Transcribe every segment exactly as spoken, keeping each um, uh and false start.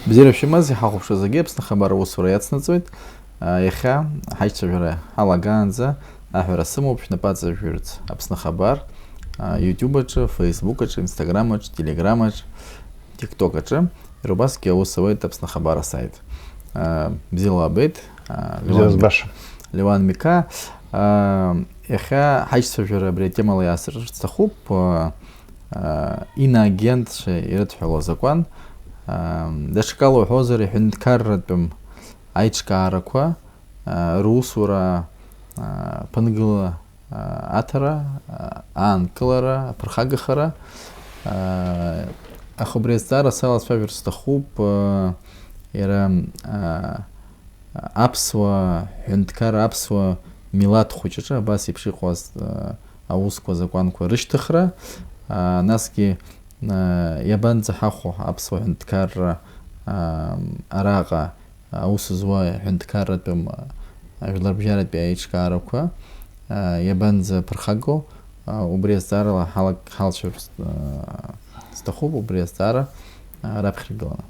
Бзиара шәымаз, иҳахәаԥшуа зегьы Аԥсны Хабар аусура иацнаҵоит. Иахьа ҳаицәажәара ҳалагаанӡа аҳәара сымоуп, шәнапаҵа жәырц Аԥсны Хабар, YouTube аҿы, Facebook аҿы, Instagram аҿы, Telegram аҿы, TikTok аҿы, иара убасгьы аус ауеит Аԥсны Хабар асайт. Бзиала уаабеит, Леуан. Бзиара збаша. Леуан Миқа, иахьа ҳаицәажәара абри атемала иаасыртыр сҭахуп. Иноагентцәа ирыдҳәалоу азакәан, даҽакала уҳәозар, иҳәынҭқарратәым аиҿкаарақәа, русура, ԥынгыла аҭара, аанкылара, аԥырхагахара, аха убри азҵаара салацәажәар сҭахуп, иара аԥсуа ҳәынҭқарра, аԥсуа милаҭ хәыҷ аҿы абас еиԥш иҟоу аз-, аусқәа, азакәанқәа рышьҭыхра, насгьы иабанӡаҳахәо аԥсуа ҳәынҭқарра араҟа аус зуа ҳәынҭқарратәым, ажәларбжьаратәи аиҿкаарақәа иабанӡаԥырхагоу, убри азҵаарала ҳалак-, ҳалцәажәар сҭахуп, убри азҵаара раԥхьа иргыланы.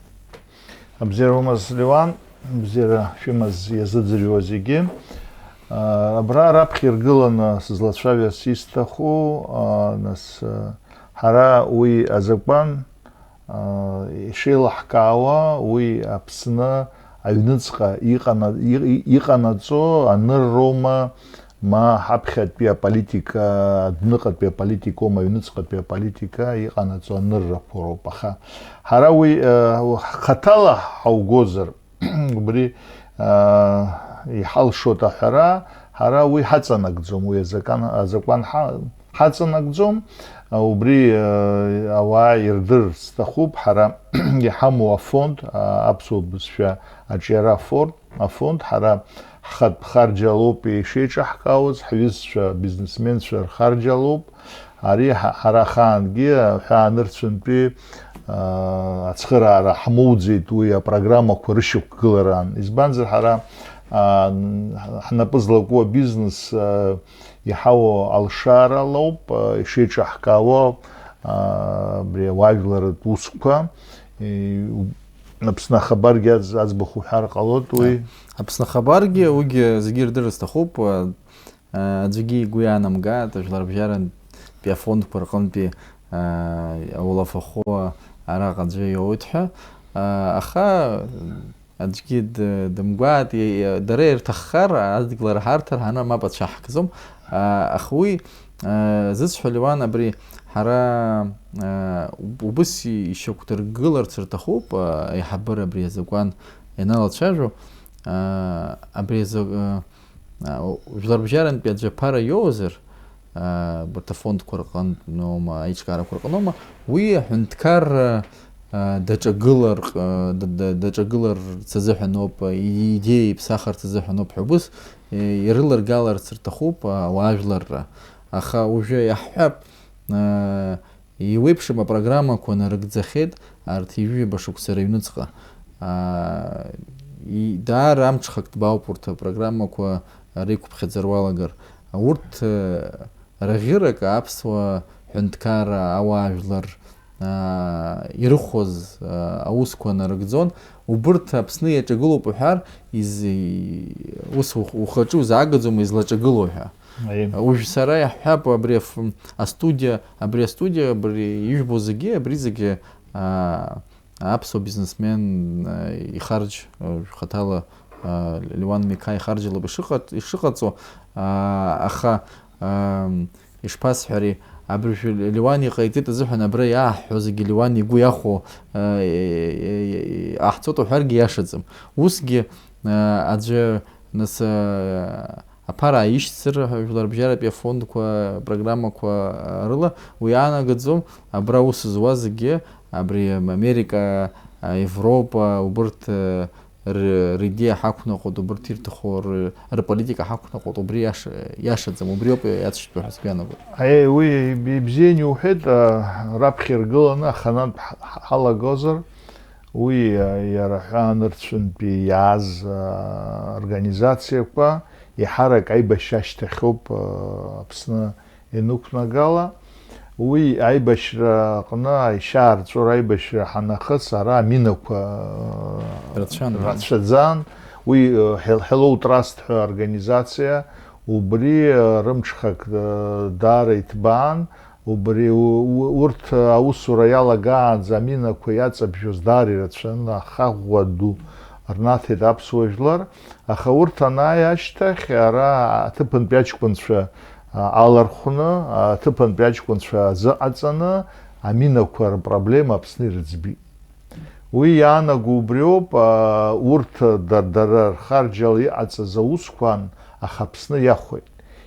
Абзиара умаз, Леуан, бзиара шәымаз иазыӡырҩуа зегьы. Абра раԥхьа иргыланы сызлацәажәарц исҭаху, нас, ҳара уи азакәан ишеилаҳкаауа, уи Аԥсны аҩныҵҟа иҟана-, иҟ-, иҟанаҵо анырроума, ма ҳаԥхьатәи аполитика, адәныҟатәи аполитикоума, аҩныҵҟатәи аполитика иҟанаҵо аныррақәа роуп. Аха ҳара уи, ҳхаҭала ҳаугозар, убри иҳалшоит аҳәара, ҳара уи ҳаҵанакӡом, уи азакан-, азакәан ҳа-, ҳаҵанакӡом. Убри ауаа ирдырырц сҭахуп, ҳара иҳамоу афонд, аԥсуа бызшәа аҿиара афонд, афонд, ҳара ҳхатә харџьалоуп ишеиҿаҳкаауаз, ҳҩызцәа, бизнесменцәа рхарџьалоуп. Ари ҳа-, ҳара ҳаангьы аҳәаанырцәынтәи, аа, ацхыраара ҳмоуӡеит уи апрограммақәа рышьақәгылараан. Избанзар, ҳара, аа, ҳнапы злаку абизнес, аа, иҳауа алшара лоуп, аа, ишеиҿаҳкаауа, аа, абри ауаажәларратә усқәа, и-, Аԥсны ахабаргьы аӡ-, аӡбахә уҳәар ҟалоит уи. Аԥсны ахабаргьы, уигьы зегьы ирдырыр сҭахуп, аа, аӡәгьы игәы иаанамгааит, ажәларбжьарантәи афондқәа рҟынтәи, аа, аулафахәы араҟа аӡәы иоуеит ҳәа. Аа, аха аӡәгьы д-, дымгәааит, и-, и-, дара ирҭаххар, адгьыл рҳарҭар ҳара мап ацәаҳкӡом. Аа, аха уи, аа, зысҳәо, Леуан, абри ҳара, аа, уб-, убыс ишьақәдыргыларц рҭахуп, аа, аиҳабыра абри азакәан ианалацәажәо, аа, абри аза-, аа, Жәларбжьарантәи аӡәы аԥара иоуазар, аа, убарҭ афондқәа рҟынтәноума, аиҿкаарақәа рҟноума, уи аҳәынҭқарра, аа, даҿагылар, ҟ-, да-, да-, даҿагыларц азыҳәаноуп, идеиа иԥсахырц азыҳәаноуп ҳәа убыс, е, ирыларгаларц рҭахуп, аа, ауаажәларра. Аха уажәы иаҳҳәап, аа, Еиуеиԥшым апрограммақәа нарыгӡахьеит арҭ ҩажәаба шықәса рыҩныҵҟа. Аа, и-, даара амҽхак ҭбаауп урҭ апрограммақәа реиқәыԥхьаӡара уалагар. Урҭ, э, раӷьырак аԥсуа ҳәынҭқарра ауаажәлар, аа, ирыхәоз, аа, аусқәа нарыгӡон. Убырҭ Аԥсны иаҿагылоуп уҳәар, из-, ус ух-, ухаҿы узаагаӡом излаҿагылоу ҳәа. Аиеи. Уажә сара иаҳҳәап, абри аф-, астудиа, абри астудиа, абри ижәбо зегьы, абри зегьы, аа, аԥсуа бизнесмен, аа, ихарџь, аа, хаҭала, аа, Леуан Миқа ихарџьалоуп ишыҟа-, ишыҟаҵо, аа, аха, ам, ишԥасҳәари, абыржәы Леуан иҟаиҵеит азыҳәан абра иааҳҳәо зегьы Леуан игәы иахәо, аа, е-, е-, е-, ҟаҳҵоит уҳәаргьы иашаӡам. Усгьы, аа, аӡәы, нас, аа, аԥара ишьцыр, жәларбжьаратәи афондқәа, апрограммақәа рыла, уи иаанагаӡом, абра аус зуа зегьы, абри Америка, Европа, убырҭ, р-, ридеиа ҳақәнаҟәоит, убырҭ ирҭаху р-, рполитика ҳақәнаҟәоит, убри иаша-, иашаӡам, убриоуп иацәтәу ҳәа сгәы иаанагоит. Аиеи, уи иб-, ибзианы иуҳәеит, а, раԥхьа иргыланы аханатә ҳ-, ҳ-, ҳалагозар, уи, а, иара ҳәаанырцәынтәи иааз, а, организациақәа еиҳарак аибашьра ашьҭахьоуп, а, Аԥсны ианықәнагала. Уи аибашьра аҟны, аишьа аарҵәыра аибашьра ҳанахыс, ара аминақәа, э, Рацәан, уи. Рацәаӡан. Уи, э, Hel-, Hello Trust ҳәа организациа, убри, э, рымҽхак, э, даара иҭбаан, убри у-, у-, урҭ аусура иалагаанӡа аминақәа иаҵабжьоз даара ирацәан, аха ӷәӷәа ду рнаҭеит аԥсуа жәлар, аха урҭ анааи ашьҭахь, ара аҭыԥантәи аҷкәынцәа, а, алархәны, аҭыԥантәи аҷкәынцәа азыҟаҵаны, аминақәа рпроблема Аԥсны ирыӡбеит. Уи иаанаго убриоуп, а, урҭ да-, дара рхарџьала иҟаҵаз аусқәан, аха Аԥсны иахәеит.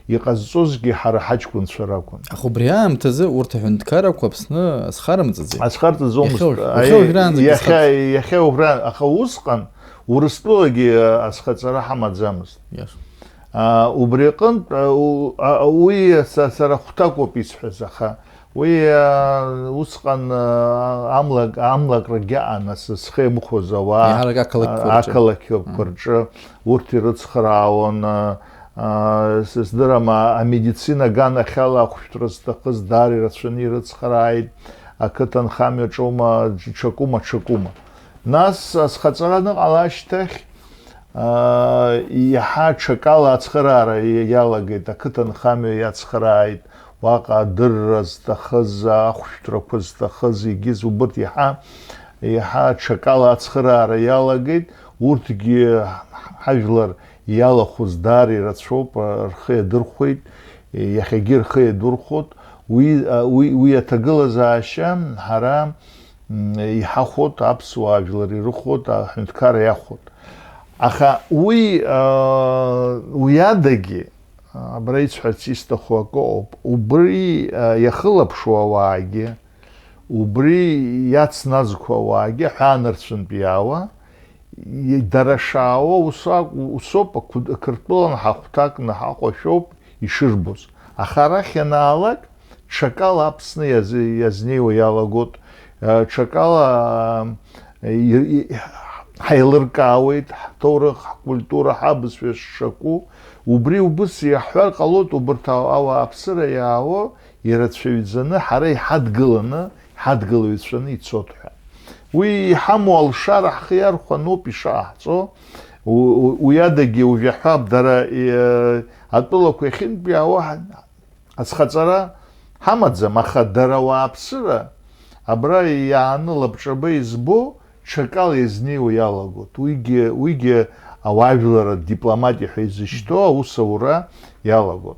Иҟазҵозгьы ҳара ҳаҷкәынцәа ракәын. Аха убри аамҭазы урҭ аҳәынҭқаррақәа Аԥсны азхарымҵаӡеит. Азхарҵаӡомызт. Иахьа уажә-, Аи, иахьа уажәраанӡагьы иахьа, азхарҵ- иахьа уажәраан-, аха усҟан Урыстәылагьы, а, азхаҵара ҳамаӡамызт. Иашоуп. А, убри аҟынтә, а, у-, а, уи са-, сара хәҭакоуп исҳәаз, аха уи, а, усҟан, а, амлак-, амлакрагьы аан, ас-, зхы иамыхәоз ауаа, Еиҳарак ақалақьқәа а, рҿы. Ақалақьқәа Мм. Рҿы урҭ ирыцхраауан, а, а, сыздырам, а, амедицина аганахьала ахәшәтәра зҭахыз даара ирацәаны ирыцхрааит, ақыҭанхамҩаҿоума, ҽакума, ҽакума. Нас азхаҵара аныҟала ашьҭахь, аа, иаҳа аҽакала ацхыраара иалагеит, ақыҭанхамҩа иацхрааит, уаҟа адырра зҭахыз, ахәшәтәрақәа зҭахыз, егьыс убырҭ иаҳа, иаҳа аҽакала ацхыраара иалагеит, урҭгьы ҳажәлар иалахәыз даара ирацәоуп, рхы иадырхәеит, иахьагьы рхы иадырхәоит, уи, уи, уи аҭагылазаашьа ҳара М, иҳахәот, аԥсуаа жәлар ирыхәот, аҳәынҭқарра иахәот. Аха уи, а, уи адагьы, а, абра исҳәарц исҭаху акы ыҟоуп. Убри, а, иахылаԥшуа ауаагьы, убри иацназго ауаагьы, аҳәаанырцәынтә иаауа, и-, дара шаауа ус акә-, усоуп ақәд-, Қырҭтәылан ҳахәҭакны ҳаҟоушәоуп ишырбоз. Аха арахь ианаалак, ҽакала Аԥсны иаз-, иазнеиуа иалагот, э, ҽакала, э, и-, и-, ҳаилыркаауеит, ҳҭоурых, ҳкультура, ҳабызшәа шшаку. Убри убыс иаҳҳәар ҟалоит, убырҭ ау-, ауааԥсыра иаауа ирацәаҩӡаны ҳара иҳадгыланы, ҳадгылаҩцәаны ицот ҳәа. Уи иҳамоу алшара ҳхы иархәаноуп ишааҳҵо. У-, у-, уи адагьы ужәаҳәап, дара, э, атәылақәа иахьынтәиаауа ҳа-, азхаҵара ҳамаӡам, аха дара ауааԥсыра абра иааны лабҿаба избо, ҽакала иазнеиуа иалагот. Уигьы, уигьы ауаажәларратә дипломатиа ҳәа изышьҭоу аусаура иалагот.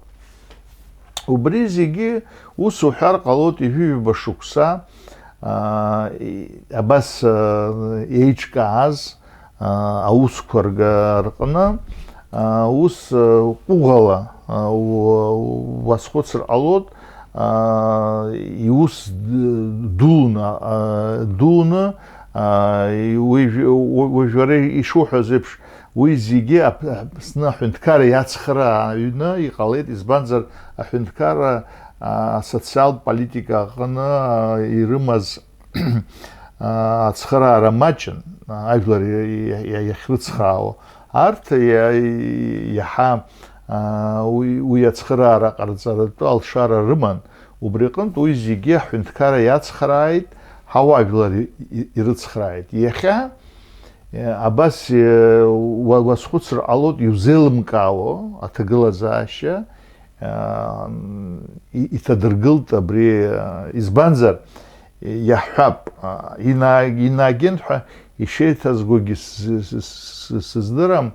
Убри зегьы ус уҳәар ҟалоит, ҩажәижәаба шықәса, аа, и-, абас, аа, еиҿкааз, аа, аусқәа рга-, рҟны, аа, ус, аа, ҟәыӷала, аа, у-, уазхәыцыр ҟалоит, аа, иус д-, дуны, аа, дуны, аа, и-, уи-, уи-, уажәы уара ишуҳәаз еиԥш, уи зегьы Ап-, Аԥсны аҳәынҭқарра иацхрааҩны иҟалеит, избанзар, аҳәынҭқарра, аа, асоциалтә политика аҟны, аа, ирымаз, аа, ацхыраара маҷын, аа, ажәлар иа-, иа-, иа-, иахьрыцхраауа. Арҭ иа-, иаҳа, аа, уи, уи ацхыраара ҟарҵаратәы алшара рыман. Убри аҟынтә уи зегьы аҳәынҭқарра иацхрааит, ҳауаажәлар и-, и-, ирыцхрааит. Иахьа, э, абас, э, уа-, уазхәыцыр ҟалоит, иузеилымкаауа аҭагылазаашьа, э, и-, иҭадыргылт абри, э, избанзар, иаҳҳәап, а, ина-, иноагент ҳәа ишеиҭазгогьы с-, с-, с-, сыздырам,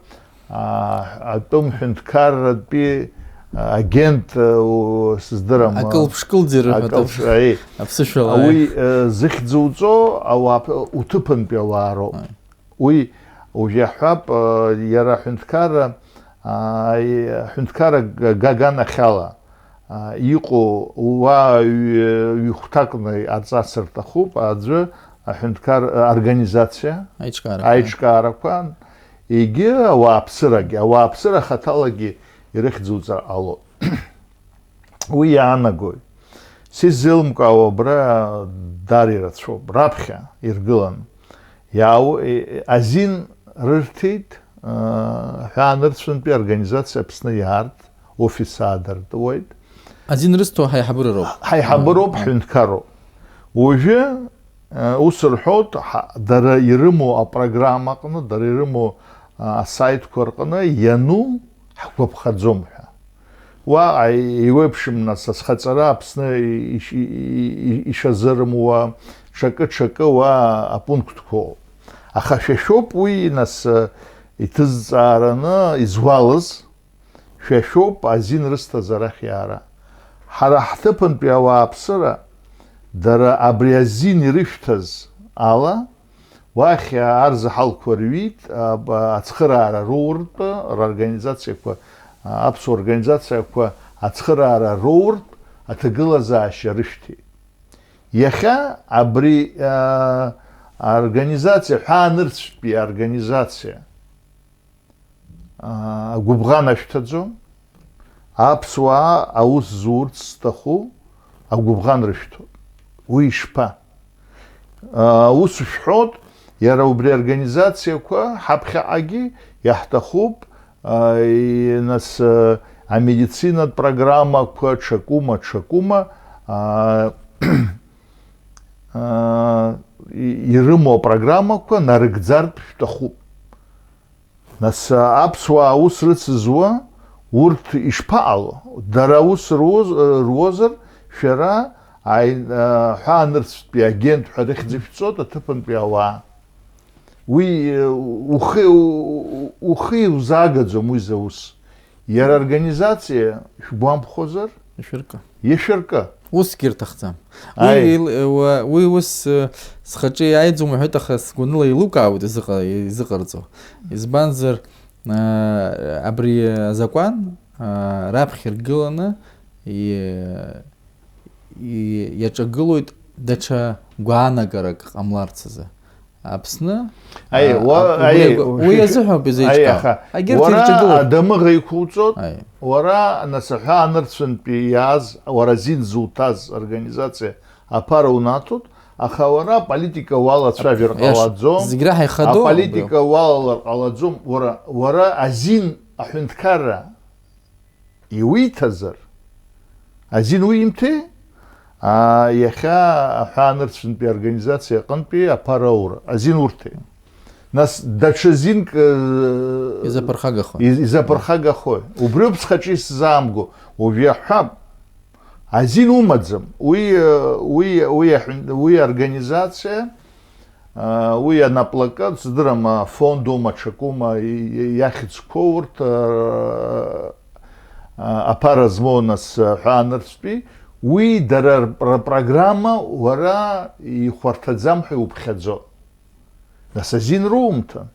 а, атәым ҳәынҭқарратәи агент, а, у-, сыздырам, а, Акылԥш-кылӡырҩы ҳәа акылԥш-, аи. Аԥсышәала, аи. Уи, а, зыхьӡуҵо ауаа-, уҭыԥантәи ауаа роуп. Аи. Уи уажә иаҳҳәап, а, иара аҳәынҭқарра, а, и-, аҳәынҭқарра га-, га-, аганахьала, а, иҟоу уа ҩ-, ҩ-хәҭакны иҟарҵарц рҭахуп, аӡәы аҳәынҭқар-, организациа, Аиҿкаарақәа. Аиҿкаарақәа, егьи ауааԥсырагьы, ауааԥсыра хаҭалагьы ирыхьӡуҵар ҟалоит. Уи иаанагои? Сизеилымкаауа абра даара ирацәоуп. Раԥхьа иргылан. Иаау-, е-, е-, азин рырҭеит, э, ҳәаанырцәынтәи организациа Аԥсны иаарт, офис аадыртуеит. Азин рызҭо ҳаиҳабыра роуп. Ҳаиҳабыроуп, ҳҳәынҭқарроуп. Уажәы, э, ус рҳәоит, ҳа-, дара ирымоу апрограмма аҟны, дара ирымоу, а, асаитқәа рҟны иану ҳгәаԥхаӡом ҳәа. Уаҟа еиуеиԥшым, нас, азхаҵара Аԥсны иш-, и-, и-, ишазырымуа, ҽакы-ҽакы уа апунктқәоуп. Аха шәа шәоуп уи, нас, иҭызҵаараны изуалыз, шәа шәоуп азин рысҭаз арахь иаара. Ҳара ҳҭыԥантәи ауааԥсыра, дара абри азин ирышәҭаз ала, уахь арзаҳалқәа рҩит, аб-, ацхыраара роуртә, рорганизациақәа, аԥсуа организациақәа ацхыраара роуртә аҭагылазаашьа рышәҭеит. Иахьа абри, а, аорганизациа, ҳәаанырцәтәи аорганизациа, аа, агәыбӷан ашәҭаӡом. Аԥсуаа аус зурц зҭаху агәыбӷан рышәҭоит. Уи ишԥа? Аа, ус шәҳәоит, иара убри аорганизациақәа ҳаԥхьаҟагьы иаҳҭахуп, аа, и-, нас, аа, амедицинатә программақәа, ҽакума, ҽакума, аа, аа, и-, ирымоу апрограммақәа нарыгӡартә шәҭахуп. Нас, аԥсуаа аус рыцызуа урҭ ишԥаҟало? Дара аус руоз-, руозар, шәара аи-, аҳәаанырцәтәи агент ҳәа рыхьӡ ишәҵоит аҭыԥантәи ауаа. Уи, ухы, ухы иузаагаӡом уи заус. Иара организациа шәгәамԥхозар? Ишәыркы. Ишәыркы. Усгьы ирҭахӡам. Аи. Уи ил-, уа-, уи ус, э, схаҿы иааиӡом уҳәоит, аха сгәаныла еилукаауеит изыҟа-, изыҟарҵо. Избанзар, э, абри азакәан, э, раԥхьа иргыланы и-, и-, иаҿагылоит даҽа гәаанагарак ҟамларц азы. Аԥсны, Аи, а, уа-, а, аи, убри агәы-, уи шәи-, азыҳәоуп аи, изеиҿкаау. Аха егьырҭ уара ирҿагылоуп. Адамыӷ еиқәуҵоит, Аи. Уара, нас, аҳәаанырцәынтәи иааз, уара азин зуҭаз организациа аԥара унаҭоит, аха уара аполитика уалацәажәар Иаш-, ҟалаӡом, зегь раҳа ихадоу аполитика убри. Уалалар ҟалаӡом, уара, уара азин аҳәынҭқарра иуиҭазар, азин уимҭеи, аа, иахьа аҳәаанырцәынтәи аорганизациа аҟынтәи аԥара аура, азин урҭеи. Нас даҽа зинк, э, Изаԥырхагахои? Из-, изаԥырхагахои? Убриоуп схаҿы исзаамго, уажә иаҳҳәап. Азин умаӡам. Уи, э, уи, уи аҳәын-, уи аорганизациа, Уи анаплакы, сыздырам, афондума, ҽакума, иахьӡқәоу урҭ, аԥара змоу, нас, аҳәаанырцәтәи, уи дара рпрограмма уара ихәарҭаӡам ҳәа иуԥхьаӡо. Нас азин румҭан.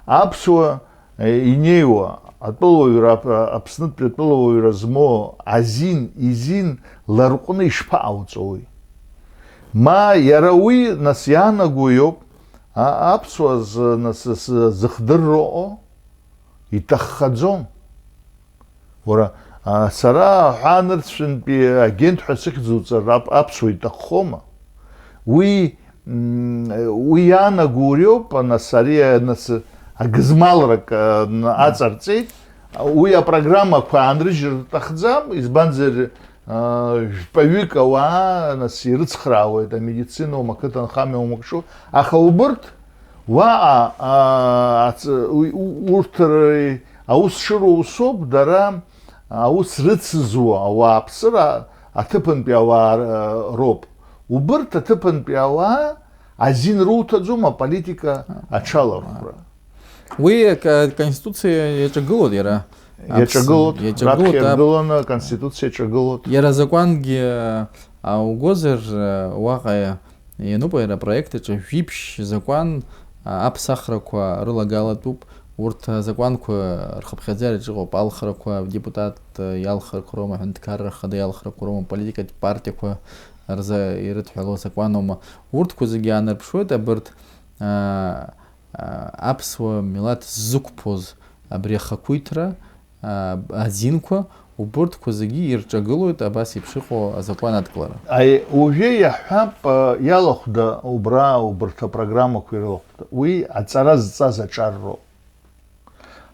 Аԥсуа инеиуа атәылауаҩра, Аԥснытәи атәылауаҩра змоу азин, изин ларҟәны ишԥаҟауҵо уи? Ма иара уи, нас, иаанаго иоуп, а-, аԥсуа зы-, нас, зы-, зыхдырроу иҭаххаӡом. Уара, а, сара аҳәаанырцәынтәи агент ҳәа сыхьӡуҵар ап-, аԥсуа иҭаххома? Уи, м, уи иаанаго уриоуп, нас, ари, нас, агызмалрак, а, н-, аҵарҵеит. Уи апрограммақәа аанрыжьыр рҭахӡам, избанзар, а, жәпаҩык ауаа, нас, ирыцхраауеит, амедицинаума, ақыҭанхамҩа умакшу, аха убырҭ, уаҟа, а, ац-, уи, у-, урҭ р-, аус шыруа усоуп, дара аус рыцызуа ауааԥсыра аҭыԥантәи ауаа р-, роуп. Убырҭ аҭыԥантәи ауаа азин руҭаӡом аполитика аҽалархәра. Уи аконституциа иаҿагылоит иара. Иаҿагылоит, Аԥс-, иаҿагылоит, раԥхьа ап-, иргыланы аконституциа иаҿагылоит. Иара азакәангьы, а, угозар, а, уаҟа иануп иара апроект аҿы жәиԥшь закәан, а, аԥсахрақәа рылагалатәуп. Урҭ азакәанқәа рхыԥхьаӡараҿы иҟоуп алхрақәа, адепутат, а, иалхрақәа роума, аҳәынҭқарра ахада иалхрақәа роума, аполитикатә партиақәа рзы ирыдҳәалоу азакәан аума. Урҭқәа зегьы аанарԥшуеит абырҭ, а, а, аԥсуа милаҭ ззықәԥоз абри ахақәиҭра, а, азинқәа, убырҭқәа зегьы ирҿагылоит абас еиԥш иҟоу азакәан адкылара. Аи, уажәы иаҳҳәап, а, иалахәда убра, убарҭ апрограммақәа ирылахәда. Уи аҵара зҵаз аҿар роуп.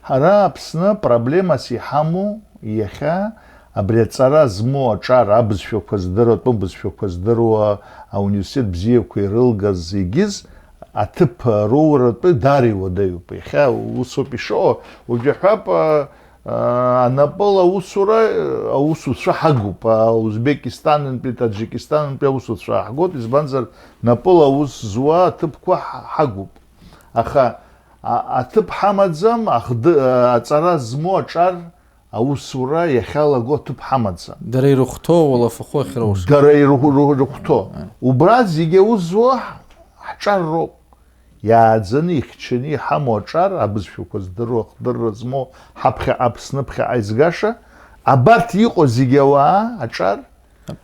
Ҳара Аԥсны проблемас иҳамоу иахьа Абри аҵара змоу аҿар, абызшәақәа здыруа, атәым бызшәақәа здыруа, ауниверситет бзиақәа ирылгаз, егьыз аҭыԥ роуратәы даара иуадаҩуп. Иахьа усоуп ишыҟоу, уажәы ҳәап, а, а, анапыла аусура, аусуцәа ҳагуп. А, Узбекистанынтәи, Таџьикистанынтәи аусуцәа ҳгоит, избанзар, напыла аус зуа аҭыԥқәа ҳ-, ҳагуп. Аха, а, аҭыԥ ҳамаӡам, ахды-, а, аҵара змоу аҿар аусура иахьалаго аҭыԥ ҳамаӡам. Дара ирыхәҭоу уалафахәы ахьроуша. Дара ирыхә-, рыхә-, рыхәҭоу. Ааи. Убра зегьы аус зуа ҳ-, ҳҿар роуп. Иааӡаны, ихьчаны иҳамоу аҿар, абызшәақәа здыруа, ахдырра змоу, ҳаԥхьаҟа, Аԥсныԥхьаҟа изгаша, абарҭ иҟоу зегьы ауаа аҿар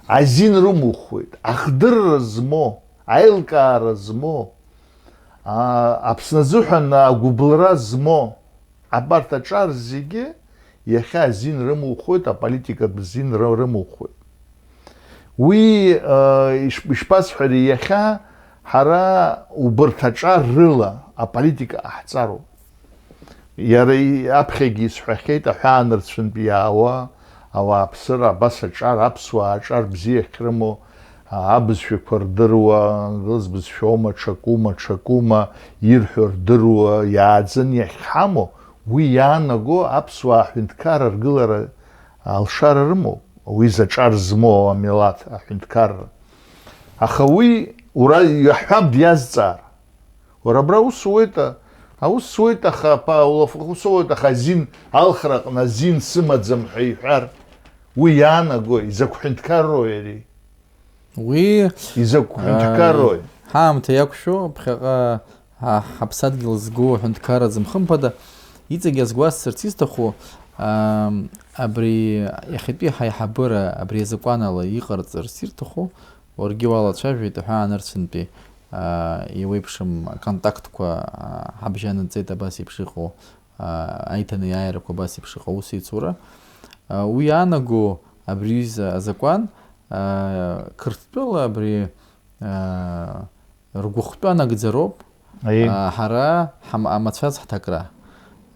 азин рымухуеит. Ахдырра змоу, аилкаара змоу, а, Аԥсны азыҳәан агәыбылра змоу, абарҭ аҿар зегьы иахьа азин рымухуеит, аполитикатә зин ры-, рымухуеит. Уи, а, иш-, ишԥасҳәари, иахьа ҳара убарҭ аҿар рыла аполитика ҟаҳҵароуп. Иара и-, аԥхьагьы исҳәахьеит, аҳәаанырцәынтә иаауа ауааԥсыра, абас аҿар, аԥсуаа аҿар бзиа ахьрымоу, а, абызшәақәа рдыруа, англыз бызшәоума, ҽакума, ҽакума ирҳәо рдыруа, иааӡаны иахьҳамоу, уи иаанаго аԥсуаа аҳәынҭқарра ргылара алшара рымоуп, уи заҿар змоу амилаҭ аҳәынҭқарра. Аха уи ура иаҳҳәап диазҵаар. Уара абра аус уоит, а-, аус уоит, аха, па, улаф-, ус уоит, аха азин алхра аҟны азин сымаӡам ҳәа иҳәар, уи иаанагои? Изакә ҳәынҭқарроуи ари? Уи, изакә ҳәынҭқарроуи? Ааи, ҳаамҭа иақәшәо, ԥхьаҟа ҳа-, ҳаԥсадгьыл згу аҳәынҭқарра азы, хымԥада, иҵегь азгәасҭарц исҭаху, аа, абри иахьатәи ҳаиҳабыра абри азакәан ала иҟарҵарц ирҭаху, уаргьы уалацәажәеит, аҳәаанырцәынтәи, аа, еиуеиԥшым аконтактқәа, аа, ҳабжьанаҵеит, абас еиԥш иҟоу, аа, аиҭанеиааирақәа абас еиԥш иҟоу аусеицура. Аа, уи иаанаго абри аҩыза азакәан, аа, Қырҭтәыла абри, аа, ргәыхәтәы анагӡароуп, Аиеи. аа, ҳара ҳам-, амацәаз ҳҭакра.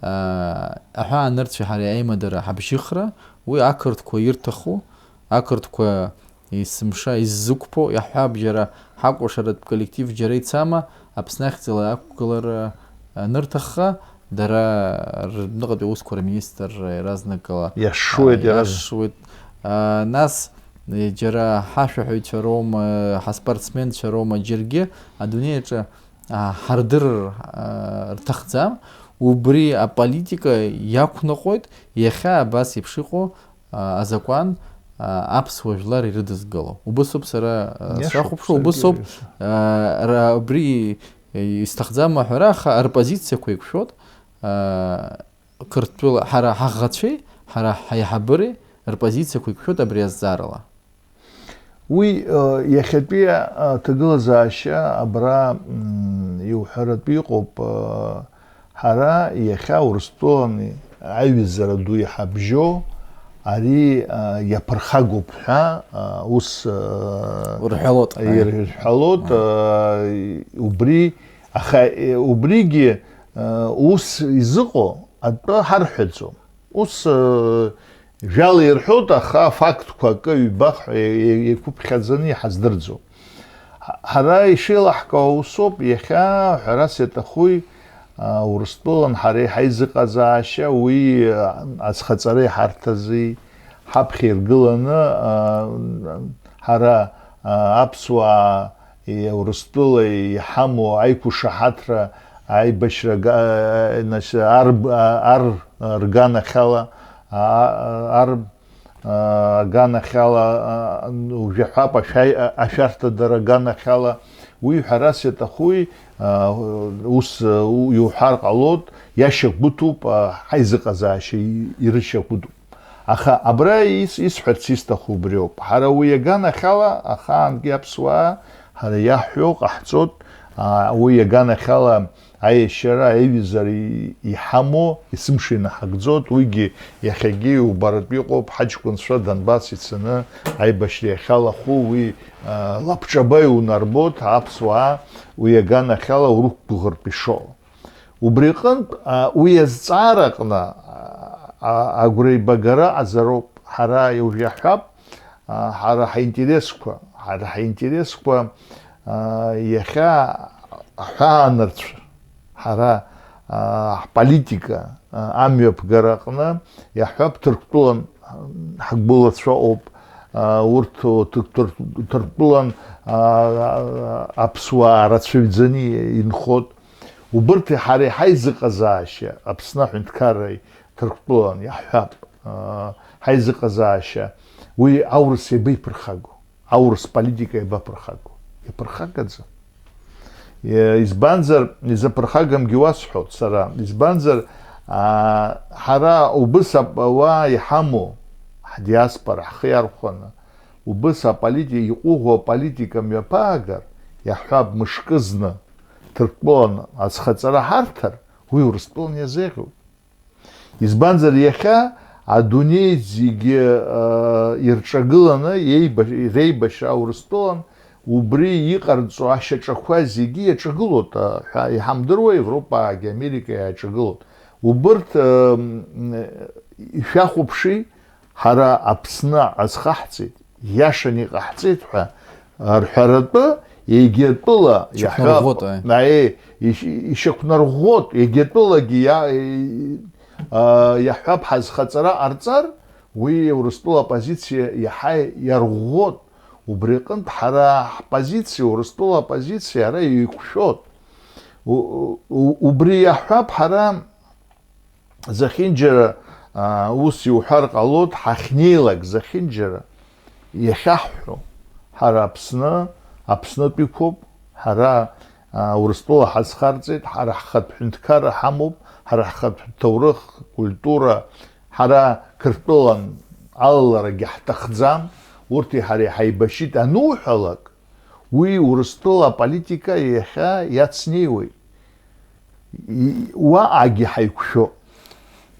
Аа, аҳәаанырцәи ҳареи аимадара ҳабжьыхра, уи ақырҭқәа ирҭаху, ақырҭқәа есымша иззықәԥо, иаҳҳәап, џьара ҳакәашаратә коллектив џьара ицама, Аԥсны ахьӡала ақәгылара анырҭахха, дара рыҩныҟатәи аусқәа рминистрра иаразнакала, Иашшуеит, а, иаразнак. Иашшуеит. А, нас, е, џьара ҳашәаҳәаҩцәа роума, ҳаспортсменцәа роума, џьаргьы адунеи аҿы, а, ҳардырыр, а, рҭахӡам. Убри аполитика иақәныҟәоит иахьа абас еиԥш иҟоу а, азакәан, а, аԥсуа жәлар ирыдызгало. Убысоуп сара, а, Иашоуп, сшахәаԥшуа, саргьы убысоуп, иашоуп. А, ра-, абри, э, исҭахӡам аҳәара, аха рпозициақәа еиқәшәоит, а, Қырҭтәыла, ҳара ҳаӷацәеи, ҳара ҳаиҳабыреи рпозициақәа еиқәшәоит абри азҵаарала. Уи, э, иахьатәи аҭагылазаашьа абра, м, иуҳәаратәы иҟоуп, э, ҳара иахьа Урыстәылан аиҩызара ду иҳабжьоу ари, э, иаԥырхагоуп ҳәа, э, ус, э, Урҳәалоит. Ирҳәалоит, Мм. э, убри, аха, э, убригьы, э, ус изыҟоу атәы ҳарҳәаӡом. Ус, э, Жәала ирҳәоит, аха афактқәа акы ҩба х-, е-, е-, еиқәыԥхьаӡаны иҳаздырӡом. Ҳа-, ҳара ишеилаҳкаауа усоуп, иахьа, ҳәарас иаҭахуи, а, Урыстәылан ҳареи ҳаизыҟазаашьа, уи, а, азхаҵареи ҳарҭази, ҳаԥхьа иргыланы, а, ҳара, а, аԥсуаа, Урыстәыла иҳамоу аиқәышаҳаҭра, аибашьра га-, а, значит, ар, а, ар рганахьала, а, ар, а, аганахьала, а, ужәаҳәап, ашәа-, ашәарҭадара аганахьала, уи ҳәарас иаҭахуи, а, ус, а, у-, иуҳәар ҟалоит, иашьагәыҭуп, а, ҳаизыҟазаашьа и-, ирышьагәыҭуп. Аха абра ис-, исҳәарц исҭаху убриоуп. Ҳара уи аганахьала, ахаангьы аԥсуаа, ҳара иаҳҳәо ҟаҳҵоит, а, уи аганахьала аиашьара, аиҩызара и-, иҳамоу есымша инаҳагӡоит, уигьы иахьагьы иубаратәы иҟоуп, ҳаҷкәынцәа Донбасс ицаны аибашьра иахьалахәу уи, а, лабҿаба иунарбоит, аԥсуаа уи аганахьала урықәгәыӷыртә ишоу. Убри аҟынтә, а, уи азҵаара аҟны, а, а, агәра еибагара ҟаҵароуп. Ҳара уажә иаҳҳәап, а, ҳара ҳаинтересқәа, ҳара ҳаинтересқәа, а, иахьа аҳәаанырцә, ҳара, а, ҳполитика, а, амҩаԥгара аҟны иаҳҳәап, Ҭырқәтәылан, а, ҳгәылацәа ыҟоуп, а, урҭ, Ҭырқә-, Ҭырқә-, Ҭырқәтәылан, а, а, аԥсуаа рацәаҩӡаны инхоит. Убырҭ ҳара иҳаизыҟазаашьа, Аԥсны аҳәынҭқарреи Ҭырқәтәылан иаҳҳәап, а, ҳаизыҟазаашьа, уи аурыс иабеиԥырхагоу, аурыс политика иабаԥырхагоу? Иаԥырхагаӡам. Е, избанзар, изаԥырхагамгьы уасҳәоит сара, избанзар, а, ҳара убыс ап-, ауаа иҳамоу, ҳдиаспора, ҳхы иархәаны, убыс аполити-, иҟәыӷоу аполитика мҩаԥаагар, иаҳҳәап, мышкы зны Ҭырқәтәылан азхаҵара ҳарҭар, уи Урыстәылан иазеӷьуп. Избанзар, иахьа адунеи зегьы, а, ирҿагыланы еибашьра Урыстәылан, убри иҟарҵо ашьаҿақәа зегьы иаҿагылоит, а, ҳәа иҳамдыруа, Европаагьы Америка иааҿагылоит. Убырҭ, м, ишәахәаԥши, ҳара Аԥсны азхаҳҵеит, иашаны иҟаҳҵеит ҳәа рҳәаратәы, егьа тәыла иаҳҳәап, ишьақәнарӷәӷәоит, аи. Аи, иш-, ишьақәнарӷәӷәоит, егьа тәылагьы иа-, и-, а, иаҳҳәап, ҳазхаҵара ҟарҵар, уи Урыстәыла апозициа иаҳа иарӷәӷәоит. Убри аҟынтә ҳара ҳпозициа, Урыстәыла апозициа ара еиқәшәоит. У-, у-, убри иаҳҳәап, ҳара зехьынџьара, а, ус иуҳәар ҟалоит, ҳахьнеилак зехьынџьара иахьаҳҳәо, ҳара Аԥсны, Аԥснытәиқәоуп, ҳара, а, Урыстәыла ҳазхарҵеит, ҳара ҳхатә ҳәынҭқарра ҳамоуп, ҳара ҳхатә ҭоурых, культура, ҳара Қырҭтәылан алаларагьы ҳҭахӡам, урҭи ҳареи ҳаибашьит ануҳәалак, уи Урыстәыла аполитика иахьа иацнеиуеит. И-, уаҟагьы ҳаиқәшәоуп.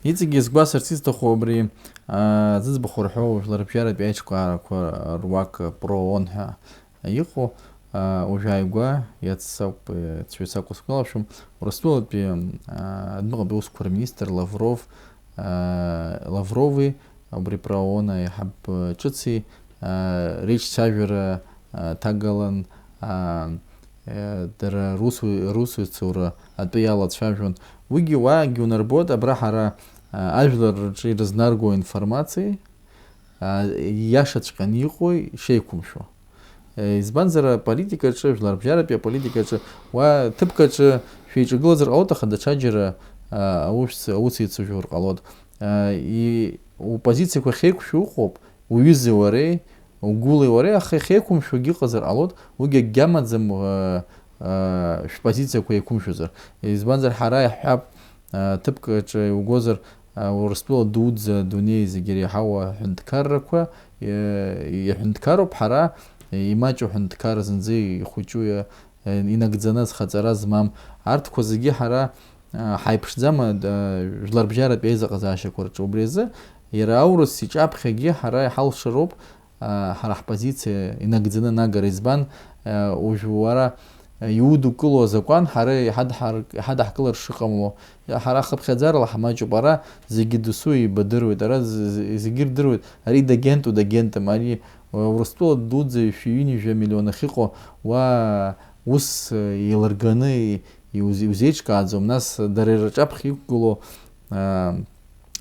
Иҵегьы сгәасырц исҭаху абри, аа, зыӡбахә рҳәо жәларбжьаратә аиҿкаарақәа руак, про-ООН ҳәа иҟоу, аа, уажә ааигәа, иац акәу, ҵҩац акәу сгәалашәом, Урыстәылатәи, аа, адәныҟатәи аусқәа рминистр Лавров, аа, Лаврови, убри про-ООН аиҳаб ҿыци, аа, реиҿцәажәара, аа, ҭагалан, аа, э, дара русу-, русуцура атәы иалацәажәон. Уигьы уаагьы унарбоит, абра ҳара, аа, ажәлар рҿы ирызнарго аинформациеи, аа, ииашаҵәҟьаны иҟои шеиқәымшәо. Э, избанзар, аполитикаҿы, жәларбжьаратәи аполитикаҿы, уа ҭыԥкаҿы шәеиҿагылазар ҟалоит, аха даҽаџьара, аа, аус, аус еицужәур ҟалоит. Аа, и-, упозициақәа ахьеиқәшәо ыҟоуп, уҩызеи уареи, угәылеи уареи, аха иахьеиқәымшәогьы ыҟазар ҟалоит, уигьы акгьы амаӡам, аа, аа, шәпозициақәа еиқәымшәозар. Избанзар, ҳара иаҳҳәап, аа, ҭыԥк аҿы иугозар, аа, Урыстәыла дуӡӡа адунеи зегьы иреиҳау аҳәынҭқаррақәа, е-, иҳәынҭқаруп, ҳара имаҷу ҳәынҭқар зынӡа ихәыҷу, е-, инагӡаны азхаҵара змам. Арҭқәа зегьы ҳара, аа, ҳаиԥшӡам, аа, жәларбжьаратә еизыҟазаашьақәа рҿы. Убри азы иара аурыс иҿаԥхьагьы ҳара иҳалшароуп, аа, ҳара ҳпозициа инагӡаны анагара. Избан, аа, уажә уара иудукыло азакәан ҳара иҳадҳар-, иҳадаҳкылар шыҟамло. Ҳара хыԥхьаӡарала ҳмаҷуп, ара зегьы досу еибадыруеит, ара з-, з-, зегьы рдыруеит, ари дагенту дагентым, ари Урыстәыла дуӡӡа шәи ҩынҩажәа миллион ахьыҟоу, уа ус, э, еилырганы иуз-, иузеиҿкааӡом, нас дара рҿаԥхьа иқәгылоу, аа,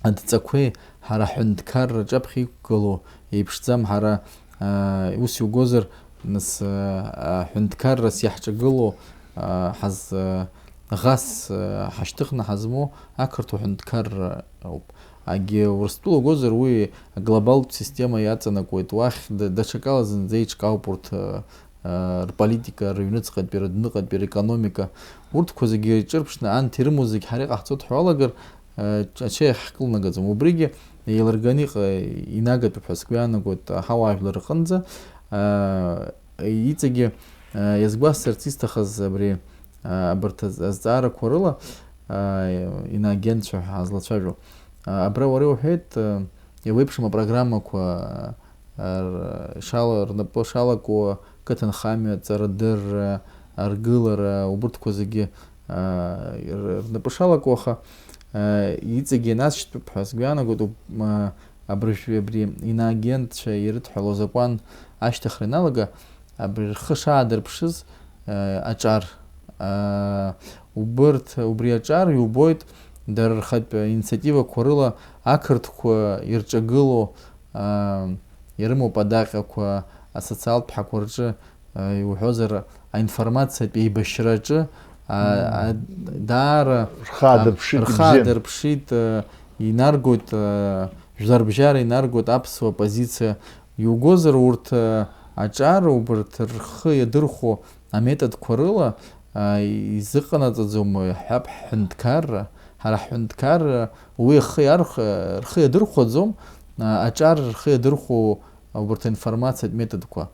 адҵақәеи ҳара ҳҳәынҭқарра рҿаԥхьа иқәгылоу еиԥшӡам, ҳара, аа, ус иугозар, нас, аа, аҳәынҭқаррас иаҳҿагылоу, аа, ҳаз-, ӷас, аа, ҳашьҭыхны ҳазмоу ақырҭуа ҳәынҭқарра ауп. Агьи Урыстәыла угозар, уи аглобалтә система иаҵанакуеит, уахь д-, даҽакала зынӡа еиҿкаауп урҭ, аа, рполитика, рыҩныҵҟатәи, рыдәныҟатәи, рекономика, урҭқәа зегьы ҿырԥшны, анҭ ирымоу зегь ҳара иҟаҳҵоит ҳәа уалагар, э, ача иаҳкылнагаӡом. Убригьы еилырганы иҟа-, инагатәуп ҳәа сгәы иаанагоит аҳауаажәлар рҟынӡа. Э, иҵегьы, э, иазгәасҭарц исҭахыз абри, э, абарҭ аз-, азҵаарақәа рыла, э, иноагентцәа ҳәа ҳазлацәажәо. Э, абра уара иуҳәеит, э, еиуеиԥшым апрограммақәа, р-, шала-, рнапы шалаку, қыҭанхамҩа, ҵарадырра, аргылара, убырҭқәа зегьы, а, р-, рнапы шалаку, аха, а, иҵегьы насшьҭуп ҳәа сгәы иаанагоит, уп-, м-, Абыржәы абри иноагентцәа ирыдҳәалоу азакәан ашьҭыхра иналага, абри рхы шаадырԥшыз, э, аҿар, э, убырҭ, убри аҿар иубоит, дара рхатә инициативақәа рыла ақырҭқәа ирҿагылоу, э, ирымоуп адаҟьақәа асоциалтә ԥҳақәа рҿы, э, иуҳәозар, аинформациатә еибашьраҿы, а, Мм. а, даара, Рхы а, аадырԥшит, рхы ибзиан. аадырԥшит, э, инаргоит, э, жәларбжьара инаргоит аԥсуа позициа. Иугозар, урҭ, э, аҿар, убарҭ рхы иадырхәо аметодқәа рыла, э, изыҟанаҵаӡом, иаҳҳәап, ҳҳәынҭқарра. Ҳара ҳҳәынҭқарра уи рхы иарх-, рхы иадырхәаӡом, э, аҿар рхы иадырхәо убарҭ аинформациатә методқәа.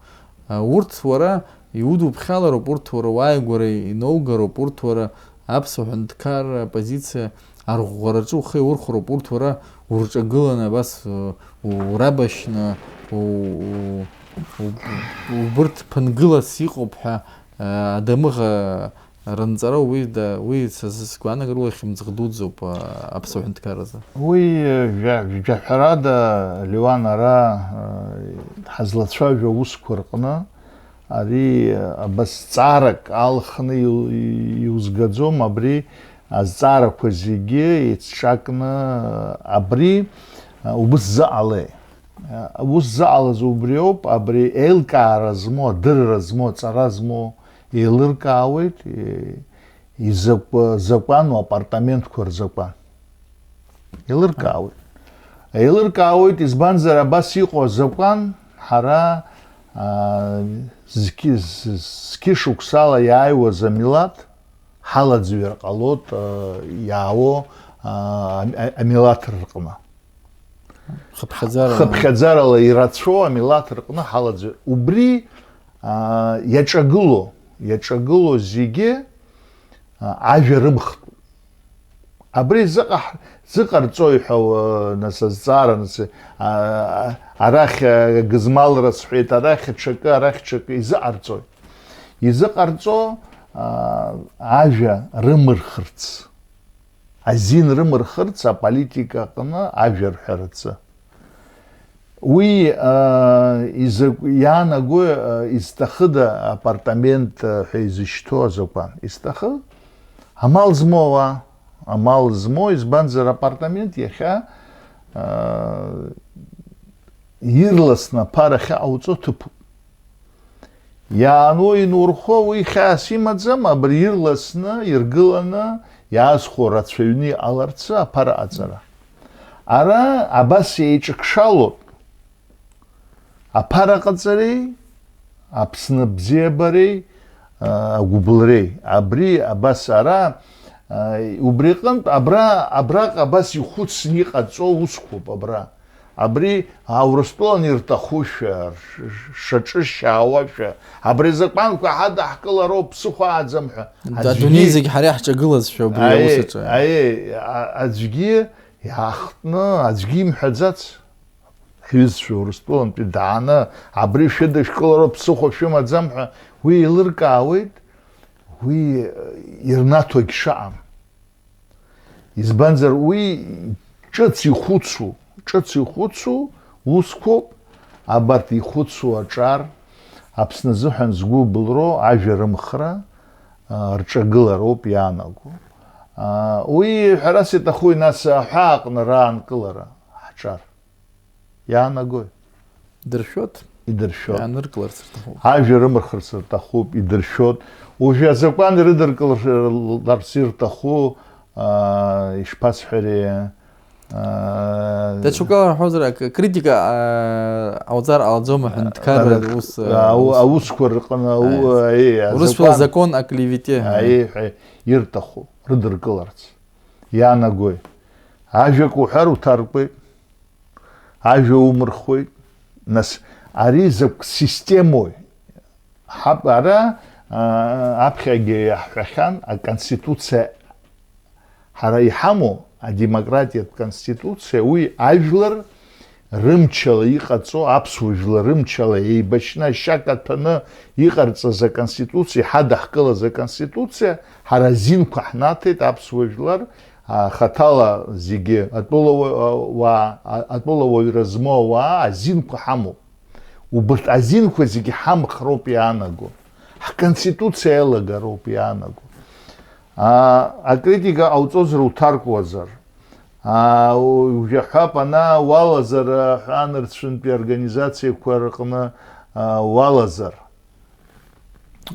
Э, урҭ уара иудуԥхьалароуп, урҭ уара уааигәара иноугароуп, урҭ уара аԥсуа ҳәынҭқарра позициа арӷәӷәараҿы ухы иаурхәароуп, урҭ уара урҿагыланы абас, у-, урабашьны, у-, у-, у-, убырҭ ԥынгылас иҟоуп ҳәа, э, адамыӷа ранҵара уи да-, уи са сгәаанагарала хьымӡӷ дуӡӡоуп, а, аԥсуа ҳәынҭқарразы. Уи, э, жәа-, жәаҳәарада, Леуан, ара, э, ҳазлацәажәо аусқәа рҟны ари, э, абас зҵаарак алхны иу-, иузгаӡом, абри азҵаарақәа зегьы еицҿакны, э, абри, э, убыс зыҟалеи? Э, ус зыҟалаз убриоуп, абри еилкаара змоу, адырра змоу, аҵара змоу еилыркаауеит, е-, изакәа-, закәану апартаментқәа рзакәан. Еилыркаауеит. Еилыркаауеит, избанзар, абас иҟоу азакәан, ҳара, аа, зқьы-, з-, зқьышықәсала иааиуаз амилаҭ ҳалаӡҩар ҟалоит, аа, иаауо, аа, ам-, а-, амилаҭ рҟны. Хыԥхьаӡарала. Хыԥхьаӡарала ирацәоу амилаҭ рҟны ҳалаӡҩар. Убри, аа, иаҿагыло, иаҿагыло зегьы, аа, ажәа рымхтә. Абри зыҟаҳ-, зыҟарҵои ҳәа, уа, нас азҵаара, нас, аа, арахь, а, гызмалра сҳәеит, арахь ҽакы, арахь ҽакы изыҟарҵои? Изыҟарҵо, аа, ажәа рымырхырц. Азин рымырхырц аполитика аҟны ажәа рҳәарацы. Уи, а, изакә-, иаанагои, а, изҭахыда апартамент, а, ҳәа изышьҭоу азакәан? Изҭахы? Амал змоу ауаа, амал змоу, избанзар, апартамент иахьа, а, ирласны аԥара ахьаҟауҵо ҭыԥуп. Иаануа инурхо уи хьаас имаӡам, абри ирласны, иргыланы, иаазхәо рацәаҩны иҟаларцы аԥара аҵара. Ара абас еиҿакшалоуп аԥара ҟаҵареи, Аԥсны абзиабареи, а, агәыблреи. Абри абас ара, а, убри аҟынтә абра, абраҟа абас ихәыцны иҟаҵоу усқәоуп абра. Абри Аурыстәылан ирҭахушәа, ш-, ш-, шаҿышьаауашәа, абри азакәанқәа ҳадаҳкылароуп, ԥсыхәа ааӡам ҳәа. Адунеи зегь ҳара иаҳҿагылазшәа убри аус аҿы. Аиеи, а-, аӡәгьы иаахтны, аӡәгьы имҳәаӡац. Ҳҩызцәа Урыстәылантәи дааны, абри шәыдышәкылароуп, ԥсыхәа шәымаӡам ҳәа уи еилыркаауеит, уи, э, ирнаҭогь шаҟам. Избанзар, уи ҿыц ихәыцу, ҿыц ихәыцу усқәоуп, абарҭ ихәыцу аҿар, Аԥсны азыҳәан згәы былро ажәа рымхра, а, рҿагылароуп иаанаго. А, уи, ҳәарас иаҭахуи, нас, аҳәаа аҟны раанкылара ҳҿар? Иаанагои? Дыршәот. Идыршәот. Иааныркыларц рҭахуп. Ажәа рымырхырц рҭахуп, идыршәот. Уажәы азакәан ирыдыркыларц ирҭаху, аа, ишԥасҳәари, аа, Даҽакала ҳәозар, ак-, критика, аа, ҟауҵар ҟалаӡом аҳәынҭқарра ара-, ус, аа, ау-, ус. Аусқәа рҟны, ау-, Аиеи. Аиеи, Урысшәала азакәан. Закон о клевете. Аиеи, ҳәа ирҭаху, рыдыркыларц. Иаанагои? Ажәак уҳәар уҭаркуеит. Ажәа умырхуеит. Нас, ари закә системои? Ҳаб-, ара, а, аԥхьагьы иаҳҳәахьан, аконституциа, ҳара иҳамоу адемократиатә конституциа, уи ажәлар рымчала иҟаҵо, аԥсуа жәлар рымчала еибашьны ашьа каҭәаны иҟарҵаз аконституциа, иҳадаҳкылаз аконституциа, ҳара азинқәа ҳнаҭеит аԥсуа жәлар, Хаҭала зегьы, атәыла уа-, уаа, а-, атәыла уаҩра змоу ауаа азинқәа ҳамоуп. Убырҭ азинқәа зегьы ҳамхроуп иаанаго. Ҳконституциа аилагароуп иаанаго. А, акритика ҟауҵозар уҭаркуазар. А, ужәаҳәап, ана уалазар, ҳәа анырцәынтәи организациақәа рҟны, а, уалазар.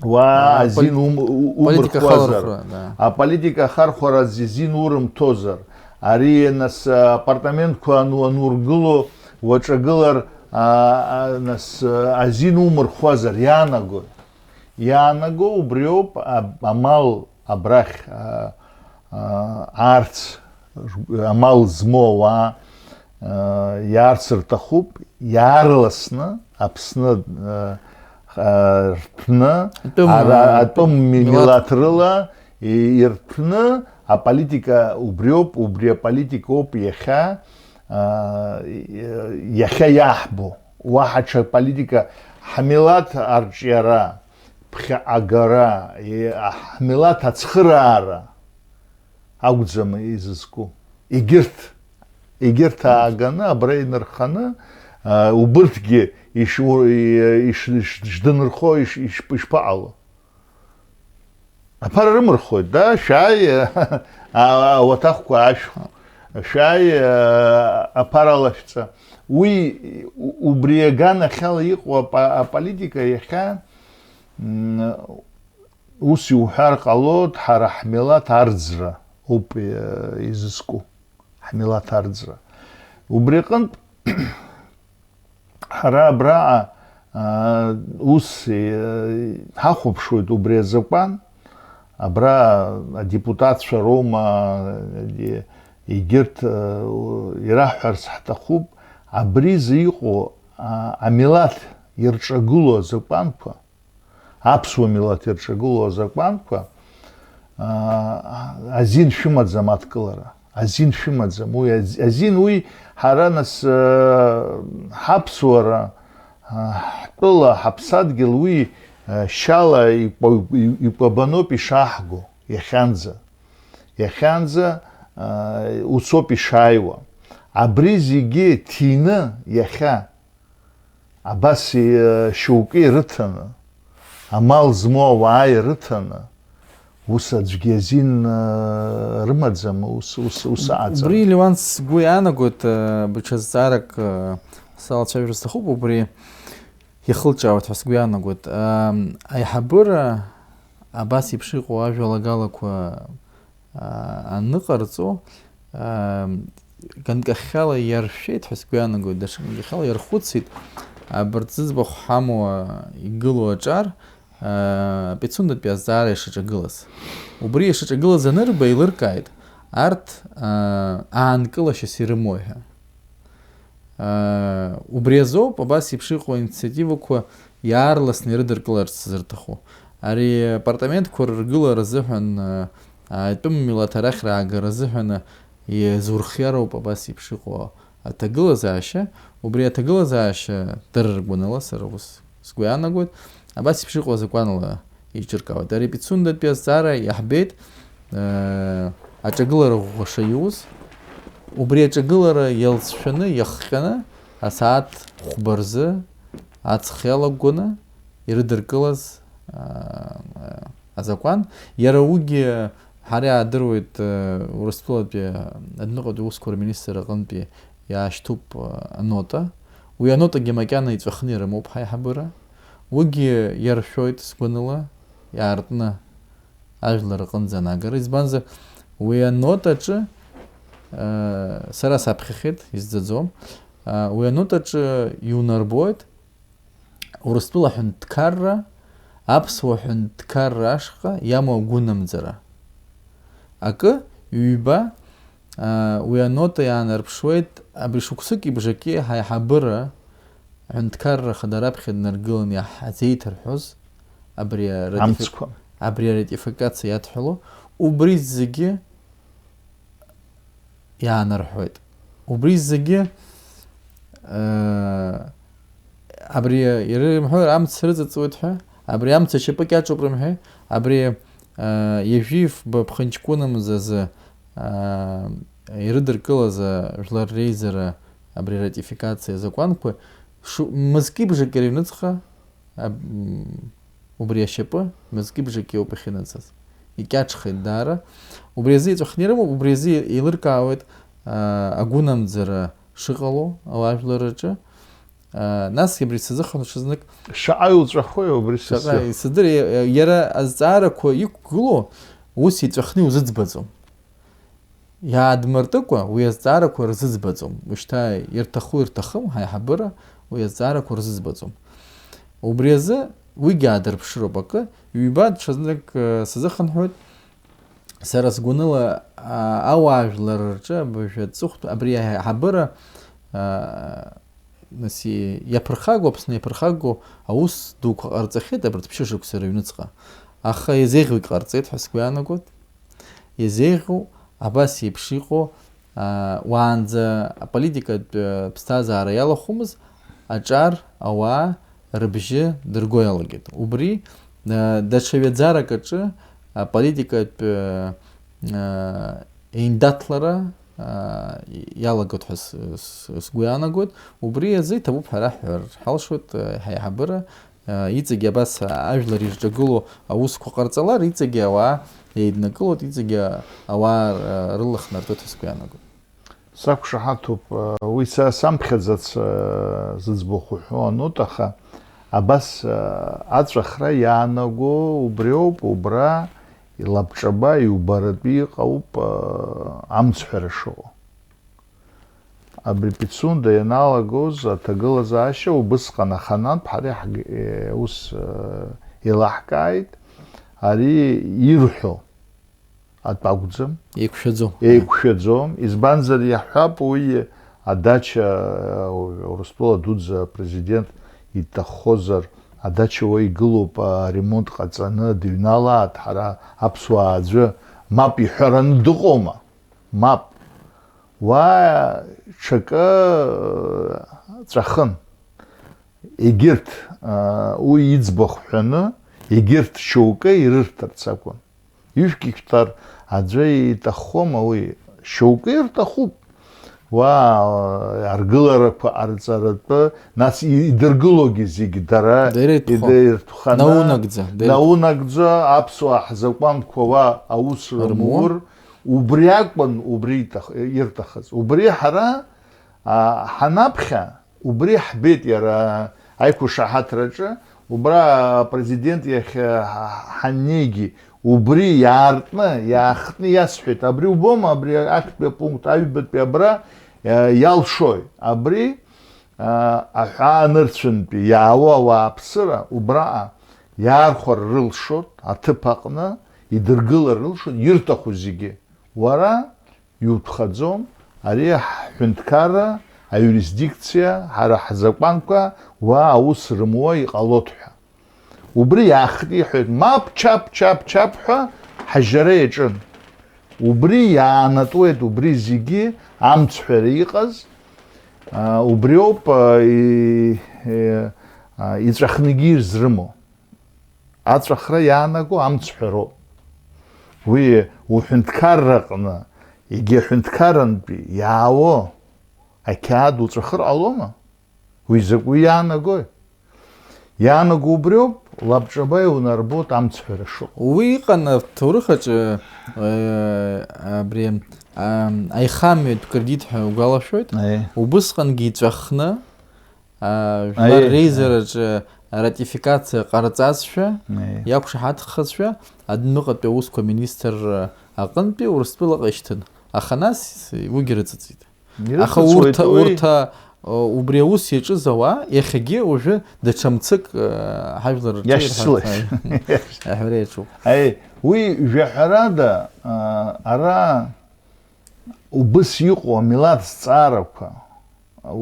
Уа А, азин поли-, ум-, у-, политика умырхуазар. Ахархәара, да. Аполитика ахархәара азин урымҭозар. Ари, нас, апартаментқәа ану-, анургыло, уаҿагылар, а, а, нас, а, азин умырхуазар, иаанагои? Иаанаго убриоуп, а-, амал абрахь, а, а, аарц, амал змоу ауаа, а, иаарц рҭахуп, иаарласны Аԥсны, а, а, рҭәны, Атәым, ара, а, атәым ми-, милаҭ. Милаҭ рыла и-, ирҭәны аполитика убриоуп, убри аполитикоуп иахьа, а, и-, иахьа иаҳбо. Уаҳа ҽа политика, ҳмилаҭ арҿиара, ԥхьаҟа агара, и-, ҳмилаҭ ацхыраара акәӡам изызку. Егьырҭ, егьырҭ ааганы, абра инырханы, а, убырҭгьы иш-, у-, и-, иш-, иш-, ишдынрхо иш-, иш-, ишԥаҟало? Аԥара рымырхуеит, да, шәааи, а, а, ауаҭахқәа ашәху, шәааи, а, аԥара алашәҵа. Уи, у-, убри аганахьала иҟоу апа-, аполитика иахьа, м, ус иуҳәар ҟалоит, ҳара ҳмилаҭ арӡра ауп, э, изызку, ҳмилаҭ арӡра. Убри аҟынтә, ҳара абраҟа, а, ус, э, ҳахәаԥшуеит убри азакәан, абра адепутатцәа роума, е-, егьырҭ, э, ираҳҳәарц ҳҭахуп, абризы иҟоу, а, амилаҭ ирҿагылоу азакәанқәа, аԥсуа милаҭ ирҿагылоу азакәанқәа, аа, азин шәымаӡам адкылара. Азин шәымаӡам. Уи аз-, азин уи ҳара нас, аа, ҳаԥсуара, аа, ҳтәыла, ҳаԥсадгьыл уи, аа, шьала икәа-, икәабаноуп ишаҳго, иахьанӡа. Иахьанӡа, аа, уцоуп ишааиуа. Абри зегьы ҭины иахьа Абас, е, шьоукы ирыҭаны, амал змоу ауаа ирыҭаны, ус аӡәгьы азин, э, рымаӡам, ус, ус, ус аҟаҵара. Убри, Леуан, сгәы иаанагоит, э, даҽа зҵаарак, э, салацәажәар сҭахуп, убри иахылҿиаауеит ҳәа сгәы иаанагоит. Э, аиҳабыра абас еиԥш иҟоу ажәалагалақәа, а, аныҟарҵо, а, ганкахьала иаршәеит ҳәа сгәы иаанагоит, даҽа ганкахьала иархәыцит, абарҭ зыӡбахә ҳамоу игылоу аҿар, а, Пицундатәи азҵаара ишаҿагылаз. Убри ишаҿагылаз анырба, еилыркааит, арҭ, а, аанкылашьас ирымои ҳәа. Убри азоуп абас еиԥш иҟоу аинициативақәа иаарласны ирыдыркыларц зырҭаху. Ари апартаментқәа рыргылара азыҳәан, атәым милаҭ арахь раагара азыҳәан иазурхиароуп абас еиԥш иҟоу аҭагылазаашьа. Убри аҭагылазаашьа дара ргәанала, сара ус сгәы иаанагоит, абас еиԥш иҟоу азакәанала еиҿыркаауеит. Ари Пицундатәи азҵаара иаҳбеит, э, аҿагылара ӷәӷәа шаиуз. Убри аҿагылара иалҵшәаны, иахҟьаны, асааҭ хәба рзы аҵх иалагәаны ирыдыркылаз, э, азакәан. Иара уигьы ҳара иаадыруеит, э, Урыстәылатәи адәныҟатәи аусқәа рминистр аҟынтәи иаашьҭуп, э, анота. Уи анотагьы макьана иҵәахны ирымоуп ҳаиҳабыра. Уигьы иаршәоит сгәаныла, иаартны ажәлар рҟынӡа анагара. Избанзар, уи анотаҿы, э, сара саԥхьахеит, изӡаӡом. Э, уи анотаҿы иунарбоит Урыстәыла аҳәынҭқарра, аԥсуа ҳәынҭқарра ашҟа иамоу агәынамӡара. Акы, ҩба, аа, уи анота иаанарԥшуеит, абри шықәсыки бжаки ҳаиҳабыра аҳәынҭқарра ахада раԥхьа днаргылан иаҳзеиҭарҳәоз, абри аратифи-, Амцқәа. Абри аратификациа иадҳәало, убри зегьы иаанарҳәоит. Убри зегьы, э, абри ирымҳәо амц рыҵыҵуеит ҳәа, абри амц ашьапы кьаҿуп рымҳәеи, абри, э, ҩажәи фба ԥхынҷкәынамзазы, аа, ирыдыркылаз ажәлар реизара абри аратификациа азакәанқәа шу-, мызкы-бжаки рыҩныҵҟа аб-, м, убри ашьапы мызкы-бжаки ауп иахьынаӡаз. Икьаҿхеит даара. Убри азы иҵәахны ирымоуп, убри азы еилыркаауеит, аа, агәынамӡара шыҟало ауаажәлар рҿы. Аа, насгьы абри сазыхынҳәша знык Шаҟа иуҵәахуи убри шаҟа сызцәа? Исыздыр, иа-, иара азҵаарақәа иқәгылоу ус иҵәахны иузыӡбаӡом. Иаадмыртыкәа уи азҵаарақәа рзыӡбаӡом. Ушьҭа ирҭаху ирҭахым, ҳаиҳабыра уи азҵаарақәа рзыӡбаӡом. Убри азы уигьы аадырԥшыроуп акы, ҩба ҽазнык, э, сазыхынҳәуеит, сара сгәаныла, а, ауаажәлар рҿы абыржәы аҵыхәтә абри аиҳабыра, а, нас и-, иаԥырхагоу, Аԥсны иаԥырхагоу аус дуқәа ҟарҵахьеит абарҭ ԥшьышықәса рыҩныҵҟа. Аха иазеиӷьугь ҟарҵеит ҳәа сгәы иаанагоит. Иазеиӷьу абас еиԥш иҟоу, аа, уаанӡа аполитикатә, э, ԥсҭазаара иалахәымыз аҿар ауаа рыбжьы дырго иалагеит. Убри, э, даҽа ҩаӡарак аҿы аполитикатә, э, э, еиндаҭлара, э, иалагоит ҳәа с-, с-, сгәы иаанагоит. Убри азы иҭабуп ҳәа раҳҳәар ҳалшоит, э, ҳаиҳабыра Иҵегьы абас ажәлар ирҿагылоу аусқәа ҟарҵалар, иҵегьы ауаа еиднакылоит, иҵегьы ауаа рылахнартәоит ҳәа сгәы иаанагоит. Сақәшаҳаҭуп, уи са самԥхьаӡац зыӡбахә уҳәо анут, аха абас аҵәахра иаанаго убриоуп, убра илабҿаба, иубаратәы иҟоуп амцҳәара шыҟоу. Абри Пицунда ианалагоз аҭагылазаашьа убысҟан аханатә ҳара иаҳг-, е, ус, е, еилаҳкааит, ари ирҳәо атәы акәӡам. Еиқәшәаӡом. Еиқәшәаӡом, избанзар иаҳҳәап, уи адача, е, Урыстәыла дуӡӡа апрезидент иҭаххозар, адача уа игылоуп, аремонт ҟаҵаны дыҩналааит, ҳара аԥсуаа аӡәы мап иҳәараны дыҟоума? Мап. Уа ҽакы, э, ҵәахын. Егьырҭ, э, уи иӡбахә ҳәаны, егьырҭ шьоукы ирырҭарц акәын. Ижәк ишәҭар аӡәы иҭаххома уи? Шьоукы ирҭахуп. Уа, э, аргыларақәа ҟарҵаратәы, нас и-, идыргылогьы зегь дара Дара иртәхон. Ида-, иртәханы, Наунагӡа, дара иртә- наунагӡа аԥсуаа ҳзакәанқәа уа аус Рымур. рымур, Убри акәын, убри иҭах-, ирҭахыз. Убри ҳара, а, ҳанаԥхьа, убри ҳбеит иара аиқәшаҳаҭраҿы, убра апрезидент иахь ҳа-, ҳаннеигьы, убри иаартны, иаахтны иасҳәеит, абри убома, абри актәи апункт аҩбатәи абра, а, иалшои? Абри, а, аҳәаа нырцәынтәи иаауа ауааԥсыра убраҟа иаархәар рылшоит, аҭыԥ аҟны идыргылар рылшоит, ирҭаху зегьы. Уара иутәхаӡом, ари ҳҳәынҭқарра, аиуристдикциа, ҳара ҳзакәанқәа уа аус рымуа иҟалоит ҳәа. Убри иаахтны иҳәеит, мап, чап, чап, чап ҳәа ҳажьара иаҿын. Убри иаанатуеит, убри зегьы амцҳәара иҟаз, а, убриоуп, а, и-, и-, а, иҵәахныгьы ирзрымоу. Аҵәахра иаанаго амцҳәароуп. Уи уҳәынҭқарраҟны, егьи аҳәынҭқаррантәи иаауо ақьаад уҵәахыр ҟалома? Уи закә-, уи иаанагои? Иаанаго убриоуп, лабҿаба иунарбоит амцҳәара шыҟоу. Уи иҟан аҭоурых аҿы, э, абри, ам, аихамҩатә кредит ҳәа угәалашәоит. Аиеи. Убысҟангьы иҵәахны, а, жәлар Аиеи. реизараҿы аратификациа ҟарҵазшәа, Аиеи. иақәшаҳаҭхазшәа, адәныҟатәи аусқәа министр аҟынтәи Урыстәылаҟа ишьҭын. Аха нас уигьы рыҵыҵит. Аха Ирыцыҵуеит урҭ, уи. урҭ, а, убри аус иаҿыз ауаа, иахьагьы уажәы даҽа мцык, а, ҳажәлар рҿы Иашьцылахь. ирҳарҭ-, аҳәара иаҿуп. Аи, уи жәаҳәарада, а, ара убыс иҟоу амилаҭ зҵаарақәа,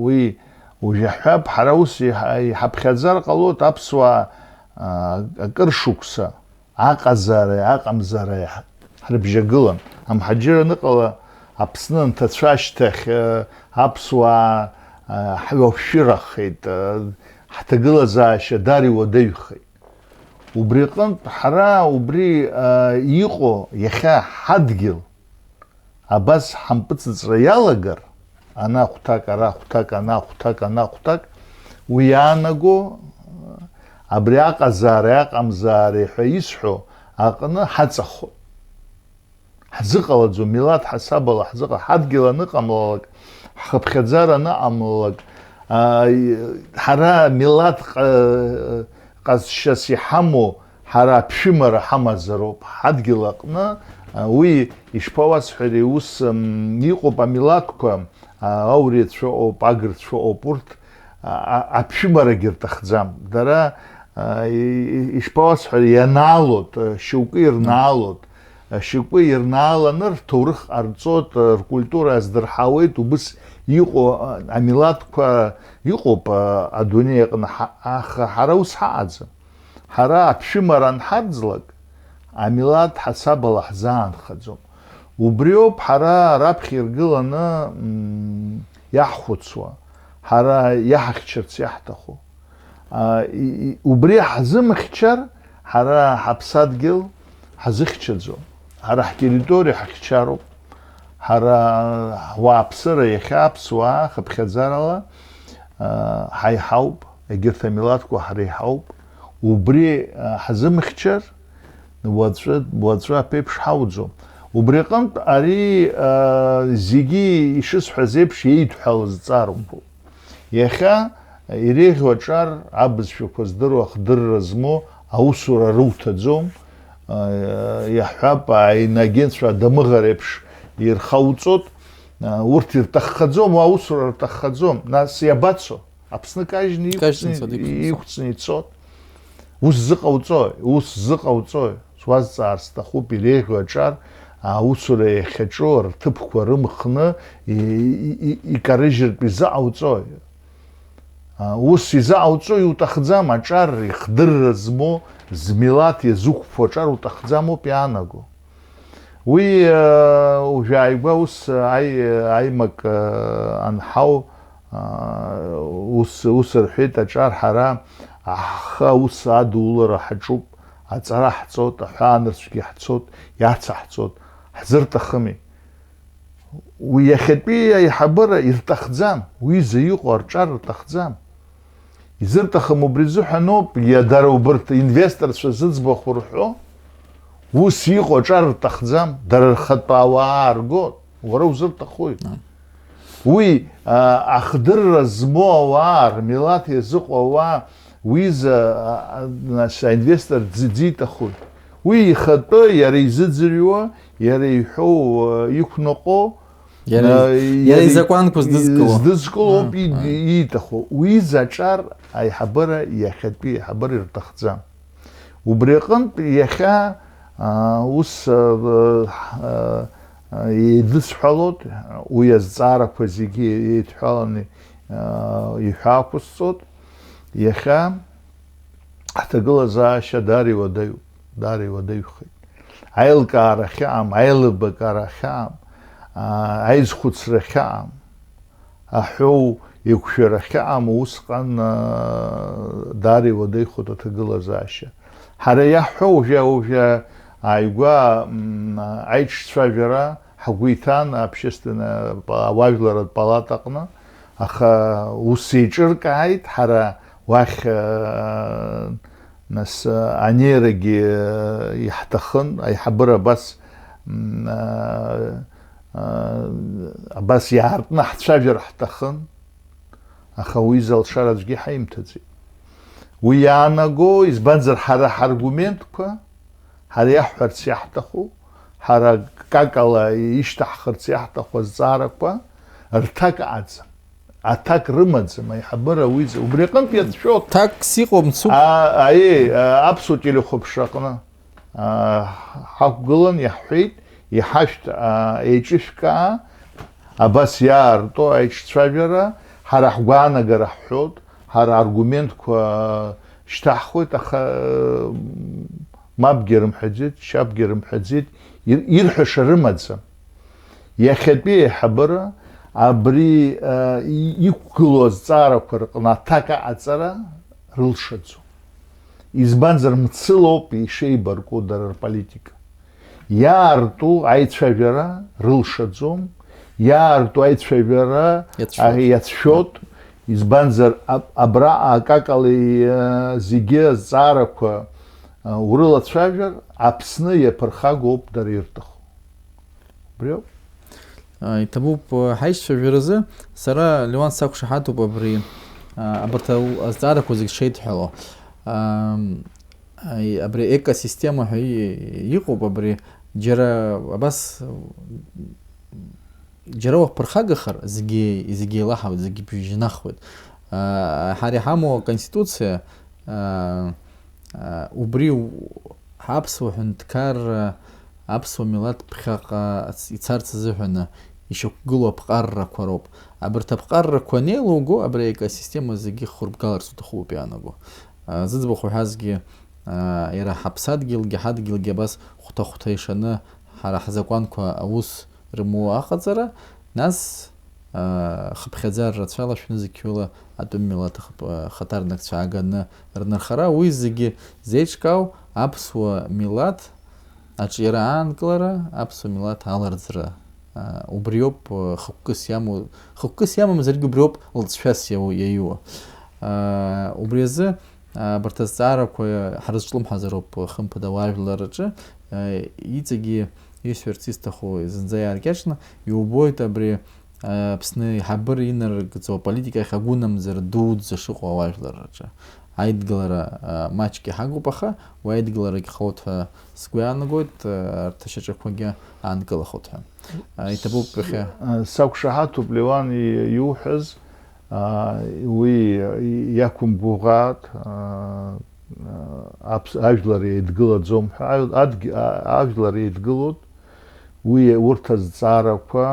уи ужәаҳәап, ҳара ус иҳа-, иҳаԥхьаӡар ҟалоит, аԥсуаа, а, акыр шықәса аҟазаареи аҟамзаареи ҳ-, ҳрыбжьагылан. Амҳаџьыр аныҟала, Аԥсны анҭацәа ашьҭахь, э, аԥсуаа, э, ҳҩашәшәырахеит, э, ҳҭагылазаашьа даара иуадаҩхеит. Убри аҟынтә ҳара убри, э, иҟоу иахьа ҳадгьыл, абас ҳампыҵыҵра иалагар, ана хәҭак, ара хәҭак, ана хәҭак, ана хәҭак, уи иаанаго, абри аҟазаареи аҟамзаареи ҳәа исҳәо аҟны ҳаҵахоит. Ҳзыҟалаӡом, милаҭ ҳасабала ҳзыҟа-, ҳадгьыл аныҟамлалак, ҳхыԥхьаӡара аныҟамлалак, аа, и-, ҳара милаҭ ҟа-, ҟазшьас иҳамоу, ҳара аԥшәымара ҳамазароуп. Ҳадгьыл аҟны, а, уи ишԥауасҳәари, ус, м, иҟоуп амилаҭқәа, а, ауриацәа ыҟоуп, агырцәа ыҟоуп, урҭ, а, а, аԥшәымарагьы рҭахӡам. Дара, а, и-, и-, ишԥауасҳәари, ианаалоит, а, шьоукы ирнаалоит. А, шьоукы ирнааланы рҭоурых ҟарҵоит, а, ркультура аздырҳауеит, убыс иҟоу, а, амилаҭқәа иҟоуп, а, адунеи аҟны, ҳа-, аха ҳара ус ҳаҟаӡам. Ҳара аԥшәымара анҳарӡлак, амилаҭ ҳасабала ҳзаанхаӡом. Убриоуп ҳара раԥхьа иргыланы, м, иаҳхәыцуа, ҳара иаҳахьчарц иаҳҭаху. А, и-, и-, убри ҳзымхьчар, ҳара ҳаԥсадгьыл ҳазыхьчаӡом. Ҳара ҳтерриториа ҳахьчароуп. Ҳара ҳуааԥсыра иахьа аԥсуаа хыԥхьаӡарала, а, ҳаиҳауп, егьырҭ амилаҭқәа ҳреиҳауп. Убри, а, ҳазымхьчар, уаҵәы, уаҵәы аԥеиԥш ҳауӡом. Убри аҟынтә ари, а, зегьы ишысҳәаз еиԥш еидҳәалаз ҵароуп. Иахьа иреиӷьу аҿар абызшәақәа здыруа ахдырра змоу аусура руҭаӡом, иаҳҳәап, аиноагентцәа адамыӷар еиԥш ирхауҵот, урҭ ирҭаххаӡом, уа аусура рҭаххаӡом, нас иабацо? Аԥсны кажьны Кажьны иқәҵны, ицот, иқәҵны. Иқәҵны ицот. Ус зыҟауҵои? Ус зыҟауҵои? Суазҵаар сҭахуп, иреиӷьу аҿар аусура иахьаҿу рҭыԥқәа рымхны и-, и-, и-, икарыжьыртә изыҟауҵои? А, ус изыҟауҵо иуҭахӡам, аҿар ихдырра змоу, змилаҭ иазықәԥо аҿар уҭахӡамоуп иаанаго. Уи, а, уажәааигәа ус аи-, аимак, а, анҳау, а, ус, ус рҳәеит, аҿар ҳара ҳхы аус адулара ҳаҿуп, аҵара ҳҵот, аҳәаанырцәгьы ҳцот, иацаҳҵот, ҳзырҭахыми. Уи иахьатәи аиҳабыра ирҭахӡам, уи изы иҟоу арҿар рҭахӡам. Изырҭахым убри азыҳәаноуп, иа-, дара убырҭ инвесторцәа зыӡбахә рҳәо, ус иҟоу аҿар рҭахӡам, дара рхатәы ауаа ааргоит, уара узырҭахуи? Ааи. Уи, а, ахдырра змоу ауаа, рмилаҭ иазыҟоу ауаа, уи изы, а, а, нас, аинвестор дзы-, дзиҭахуи? Уи ихатәы, иара изыӡырҩуа, иара иҳәоу, а, иқәныҟәо, Иара а, из-, иара иара изакәанқәа здызкыло. Здызкыло ауп Аа, и-, аа. Ииҭаху. Уи изы аҿар аиҳабыра иахьатәи аиҳабыра ирҭахӡам. Убри аҟынтә иахьа, а, ус, а, а, а, еидысҳәалоит, уи азҵаарақәа зегьы еидҳәаланы, а, иҳәаақәысҵоит. Иахьа ҳҭагылазаашьа даара иуадаҩуп, даара иуадаҩхеит. Аилкаара ахьаам, аилибакаара ахьаам, а, аизхәыцра ахьаам, аҳәоу еиқәшәара ахьаам, усҟан, а, даара иуадаҩхоит аҭагылазаашьа. Ҳара иаҳҳәо уажәы, уажәы ааигәа, м, аиҿцәажәара ҳгәы иҭан аобщественно, ауаажәларратә палатаҟны, аха ус еиҿыркааит, ҳара уахь, а, нас, а, анеирагьы, а, иаҳҭахын, аиҳабыра абас, м, а, а, абас иаартны ҳцәажәар ҳҭахын, аха уи изы алшара аӡәгьы ҳаимҭаӡеит. Уи иаанаго, избанзар, ҳара ҳаргументқәа, ҳара иаҳҳәарц иаҳҭаху, ҳара какала ишьҭаҳхырц иаҳҭаху азҵаарақәа рҭак аӡам. Аҭак рымаӡам, аиҳабыра уи, убри аҟынтә иацәшәоит. Ҭакс иҟоу мцуп. А, аиеи, а, аԥсуа телехәаԥшра аҟны, а, ҳақәгылан иаҳҳәеит, иҳашәҭ, а, еиҿышәкаа, абас иаарту аиҿцәажәара, ҳара ҳгәаанагара ҳҳәоит, ҳара аргументқәа шьҭаҳхуеит, аха, мапгьы рымҳәаӡеит, шьапгьы рымҳәаӡеит, ир-, ирҳәаша рымаӡам. Иахьатәи аиҳабыра абри, а, и-, иқәгылоу азҵаарақәа рҟны аҭак аҟаҵара рылшаӡом. Избанзар, мцылоуп ишеибарку дара рполитика. иаарту аицәажәара рылшаӡом, иаарту аицәажәара Иацәшәоит. а, иацәшәоит, избанзар, аб-, абра акакалеи, а, зегьы азҵаарақәа, а, урылацәажәар, Аԥсны иаԥырхагоуп дара ирҭаху. Убриоуп. А, иҭабуп, а, ҳаишьцәажәаразы. Сара, Леуан, сақәшаҳаҭуп абри, а, абарҭ ал-, азҵаарақәа зегь шеидҳәало. Ам, аи, абри экосистема ҳәа и-, иҟоуп абри, џьара абас, џьара уаԥырхагахар, зегьы, зегьы еилаҳауеит, зегьы бжьнахуеит. А, ҳара иҳамоу аконституциа, а, а, убри у-, ҳаԥсуа ҳәынҭқарра аԥсуа милаҭ ԥхьаҟа ц-, ицарц азыҳәаны ишьақәгылоу аԥҟаррақәа роуп. Абарҭ аԥҟаррақәа анеилоуго, абри аекосистема зегьы хурбгаларц уҭахуп иаанаго. А, зыӡбахә уҳәазгьы, а, иара ҳаԥсадгьылгьы ҳадгьылгьы абас хәҭа-хәҭа ишаны ҳара ҳзакәанқәа аус рымоу аҟаҵара, нас, а, хыԥхьаӡара рацәала шәнызқьҩыла атәым милаҭ ахатә-, а, хаҭарнакцәа ааганы рнырхара, уи зегьы зеиҿкаау аԥсуа милаҭ аҿиара аанкылара, аԥсуа милаҭ аларӡра, а, убриоуп, а, хықәкыс иамоу, хықәкыс иамамзаргьы убриоуп лҵшәас иау-, иаиуа. А, убри азы, а, абарҭ азҵаарақәа ҳрызҿлымҳазароуп, хымԥада, ауаажәлар рҿы, а, иҵегьы исҳәарц исҭаху зынӡа иааркьаҿны, иубоит абри, а, Аԥсны аиҳабыра инарыгӡо аполитика ахь агәынамӡара дуӡӡа шыҟоу ауаажәлар рҿы. Аидгылара, а, маҷк иҳагуп, аха уи аидгыларагь ҟалоит ҳәа сгәы иаанагоит, а, арҭ ашьаҿақәагьы аанкылахоит ҳәа. А, иҭабуп иахьа. А, сақәшаҳаҭуп Леуан и-, иуҳәаз, а, уи иақәымгәыӷааит, а, а, аԥс-, ажәлар еидгылаӡом ҳәа, аж-, адгь-, а, ажәлар еидгылоит, уи, урҭ азҵаарақәа,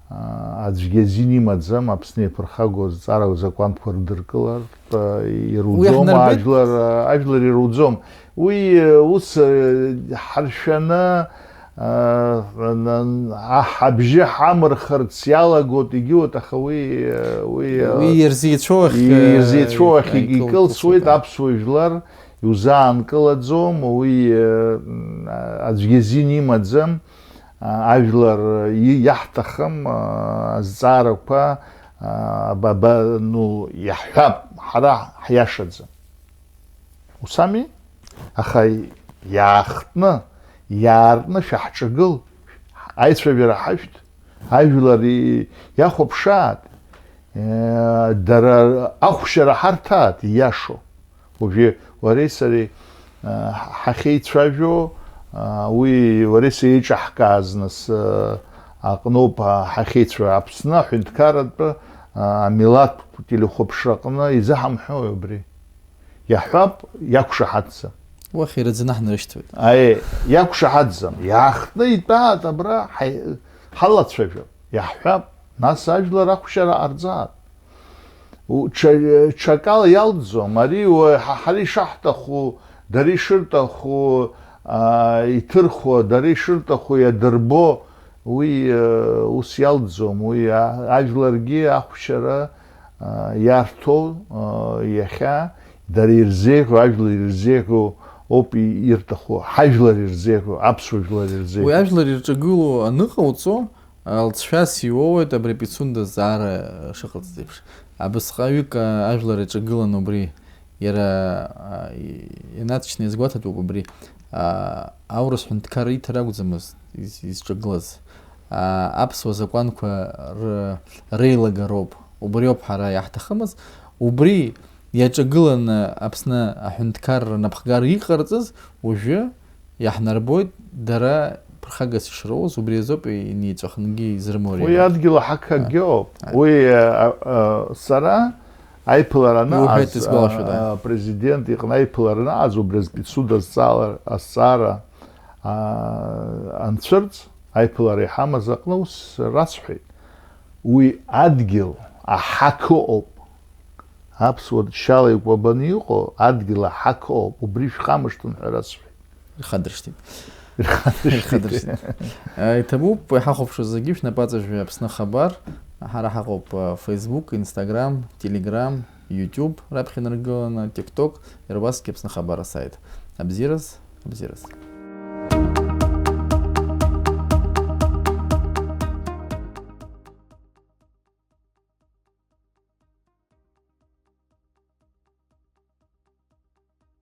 а, аӡәгьы азин имаӡам, Аԥсны иаԥырхагоу азҵаара азакәанқәа рдыркылартә, а, Уи ируӡом, иаҳнарбеит. Ажәлар, а, ажәлар ируӡом. Уи, а, ус, а, ҳаршәаны, а, н-, н-, аҳ-, абжьы ҳамырхырц иалагоит, егьиуеит, аха уи, а, уи, а, Уи ирзеицәоу ахь, и-, ирзеицәоу ахь икылсуеит, икылсуеит, а. Аԥсуа жәлар иузаанкылаӡом, уи, а, аӡәгьы азин имаӡам. А, ажәлар и-, иаҳҭахым, а, азҵаарақәа, а, ба, ба, ну, иаҳҳәап, ҳара ҳиашаӡам. Ус ами? Аха иаахтны, иаартны шәаҳҿагыл, аицәажәара ҳашәҭ, ажәлар и-, иахәаԥшааит, э, дара ахәшьара ҳарҭааит, ииашоу. Уажәы уареи сареи, а, ҳахьеицәажәо, а, уи уареи сареи еиҿаҳкааз нас, а, аҟноуп, а, ҳахьеицәажәо. Аԥсны аҳәынҭқарратә, а, амилаҭтә телехәаԥшраҟны изыҳамҳәои убри? Иаҳҳәап, иақәшаҳаҭӡам. Уахь ираӡаны ҳнарышьҭуеит. Аиеи, иақәшаҳаҭӡам. Иаахтны итәааит абра, ҳаи-, ҳалацәажәап. Иаҳҳәап, нас ажәлар ахәшьара ҟарҵааит. У-, ҽа-, ҽакала иалҵӡом. Ари уа-, ҳа-, ҳара ишаҳҭаху, дара ишырҭаху, аа, иҭырхуа, дара ишырҭаху иадырбо, уи, э, ус иалҵӡом. Уи а-, ажәларгьы ахәшьара, аа, иарҭо, аа, иахьа, дара ирзеиӷьу, ажәлар ирзеиӷьу ауп и-, ирҭаху, ҳажәлар ирзеиӷьу, аԥсуа жәлар ирзеиӷьу. Уи ажәлар ирҿагылоу аныҟауҵо, Алҵшәас иуоуеит абри Пицунда зҵаара шыҟарҵаз еиԥш. Абасҟаҩык, а, ажәлар иҿагылан убри. Иара, а, и-, инаҵшьны иазгәаҭатәуп абри, а, аурыс ҳәынҭқарра иҭара акәӡамызт из-, изҿагылаз. А, аԥсуа закәанқәа ры-, реилагароуп. Убриоуп ҳара иаҳҭахымыз. Убри иаҿагыланы Аԥсны аҳәынҭқарра напхгара иҟарҵаз уажәы Иаҳнарбоит, дара ԥырхагас ишроуз, убри азоуп инеиҵәахынгьы изрымоу Уи реилак. Адгьыл аҳақ А. Акгьы ауп. А. Уи, а, а, сара аиԥылара Иуҳәеит, анаҟаз, исгәалашәоит, а, а. Апрезидент иҟны аиԥылара анаҟаз, убри азы Пицунда азҵаала-, азҵаара, а, анцәырҵ, аиԥылара иҳамаз аҟны ус расҳәеит. Уи адгьыл аҳақ ыҟоуп. Аԥсуа шьала икәабаны иҟоу адгьыл аҳақ ыҟоуп, убри шәхамышҭын ҳәа расҳәеит. Ирхадыршҭит. Ирхадыршҭит. Ирхадыршҭит. Э, иҭабуп, иҳахәаԥшуа зегьы шәнапаҵаҩы Аԥсны Хабар, ҳара ҳаҟоуп, э, Facebook, Instagram, Telegram, YouTube раԥхьа инаргыланы, TikTok, иара убасгьы Аԥсны Хабар асайт. Абзиараз, абзиараз.